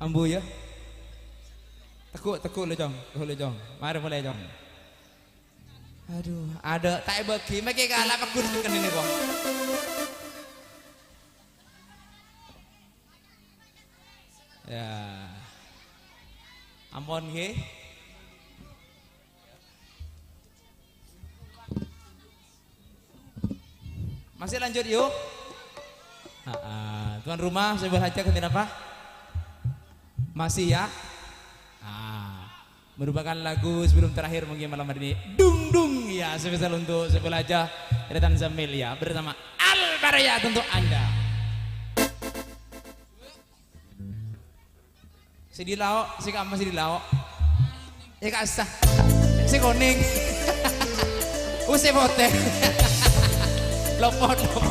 Ambu, ya. Teggu', teggu' lè, Cong. Teggu' lè, Cong. Marè molè, Cong. Adhu, adâ' ta' èbâghi. Mèkè kala paggun kennèng, kok. Ya. Ampon, ngghi. Masih lanjut, yuk. Ha, tuan rumah, sè bâlâjâ ghântèna apa? Masih, ya? Ah, merupakan lagu sebelum terakhir mungkin malam hari ini. Dung Dung, ya, spesial untuk sè bâlâjâ. Deretan Zamil, ya, bersama Al Baraya untuk Anda. Sè dhi lao', sè ka'emma sè dhi lao'. È ka'issa. Sè konèng. Uh, sè potè. Lopot, lopot.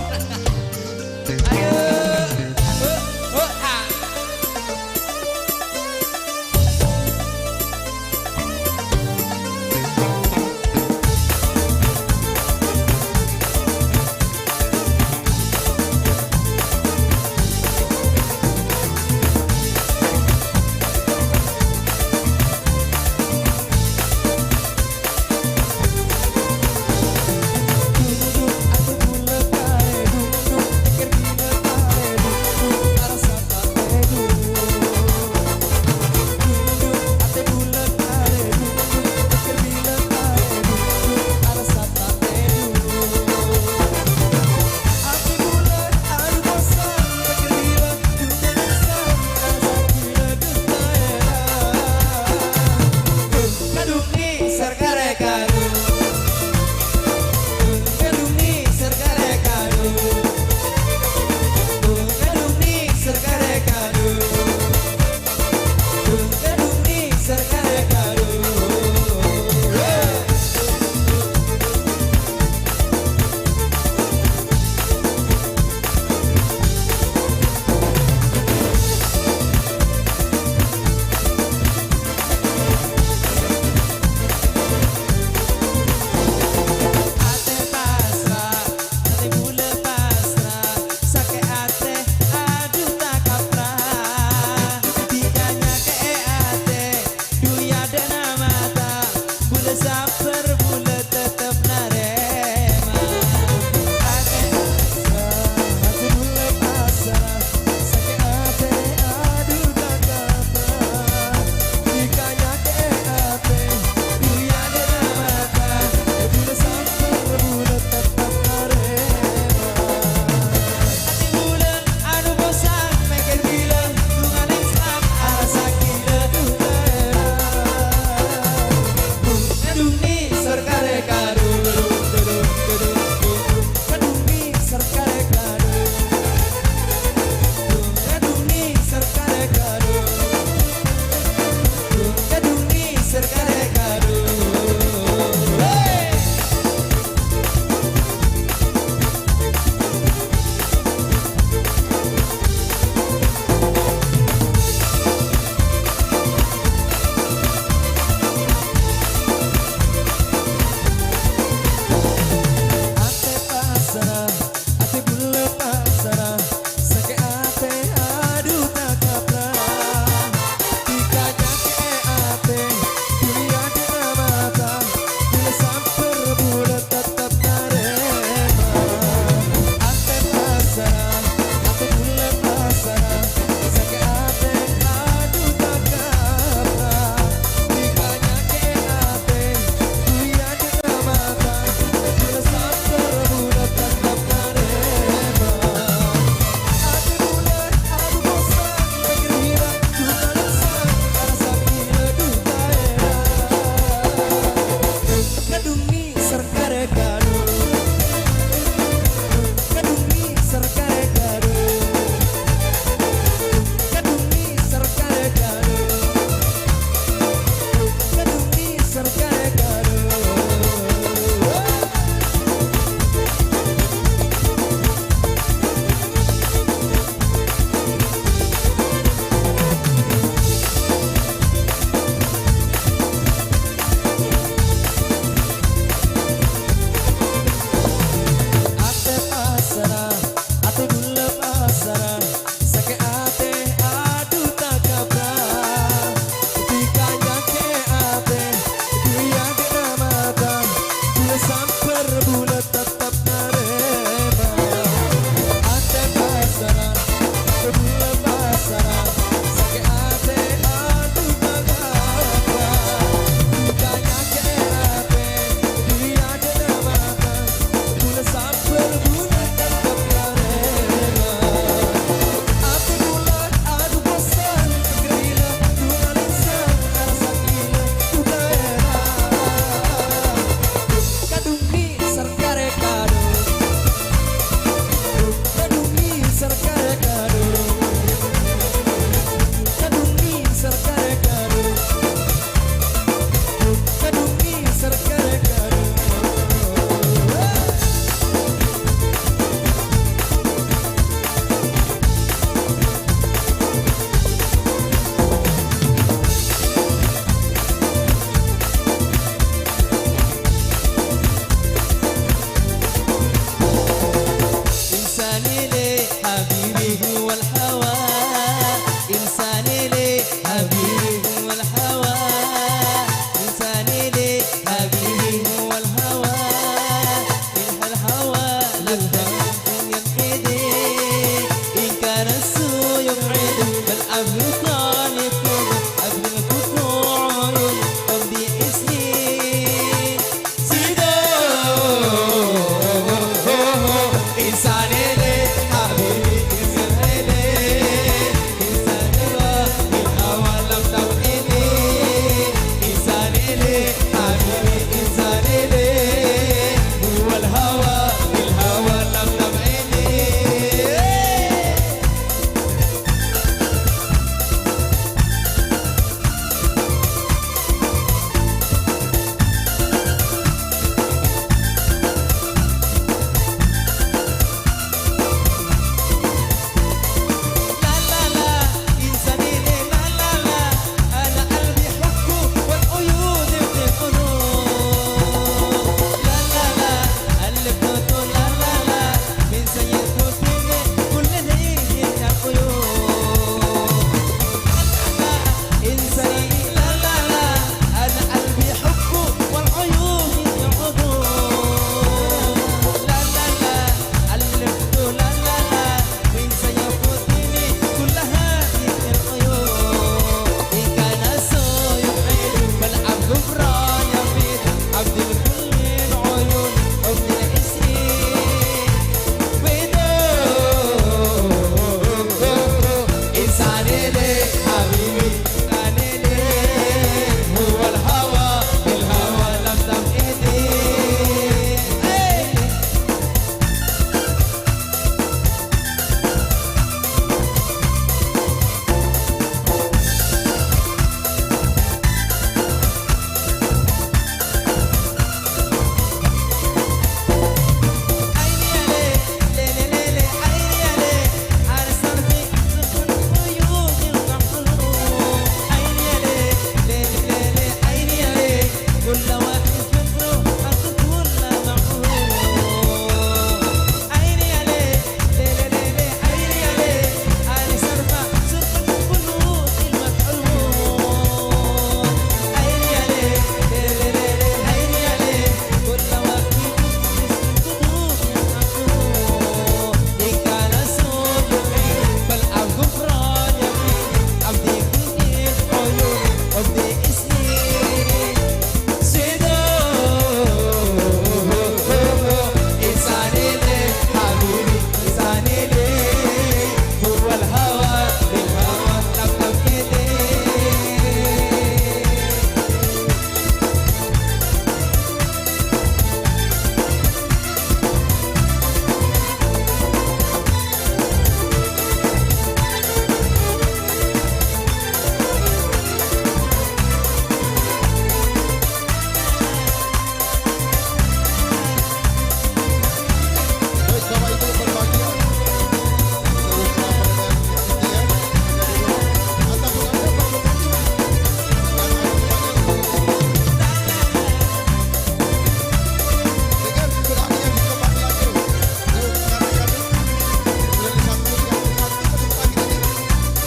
Ayo. Uh, uh, ah.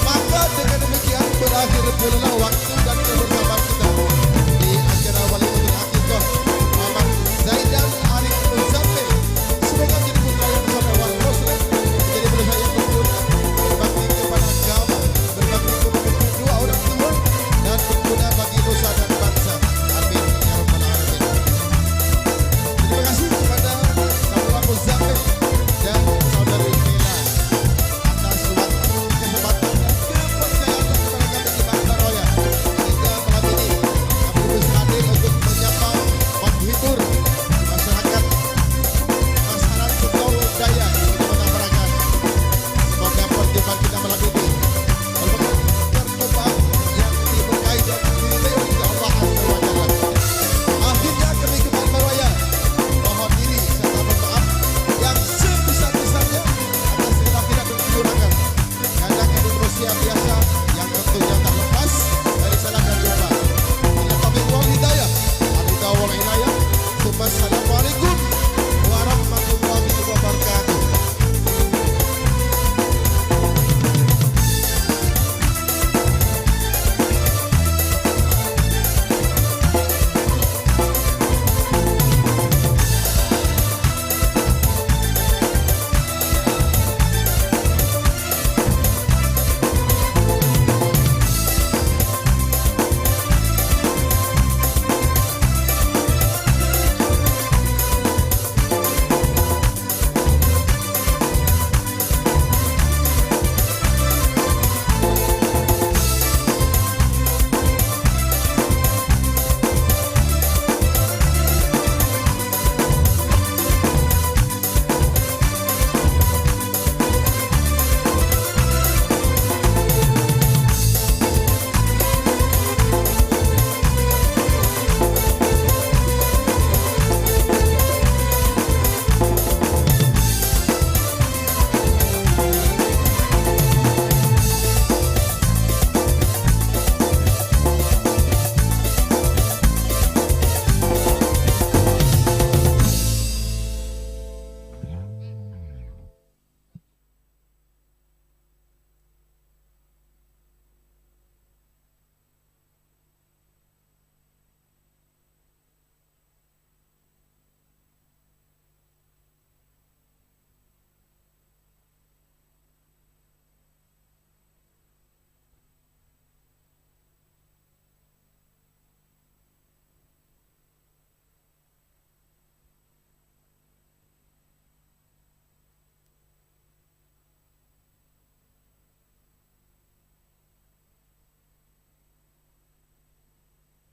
Maka dengan demikian berakhir pula waktu dan kebersamaan kita di acara Walimatul Aqiqah Muhammad Zaidan Arif Muzammil. Semoga menjadi putra yang soleh wal muslim, menjadi manusia yang berguna, berbakti kepada agama, berbakti kepada kedua orang tua, dan berguna bagi nusa dan bangsa. Amin ya rabbal alamin. Terima kasih kepada Saudara Muzammil dan Saudari Mila atas waktu, kesempatan, dan kepercayaan kepada kami di Mata Roya. Hingga malam ini, kami bisa hadir untuk menyapa, menghibur masyarakat, masyarakat Setol Daya di Kota Parakan. Semoga perjumpaan kita malam ini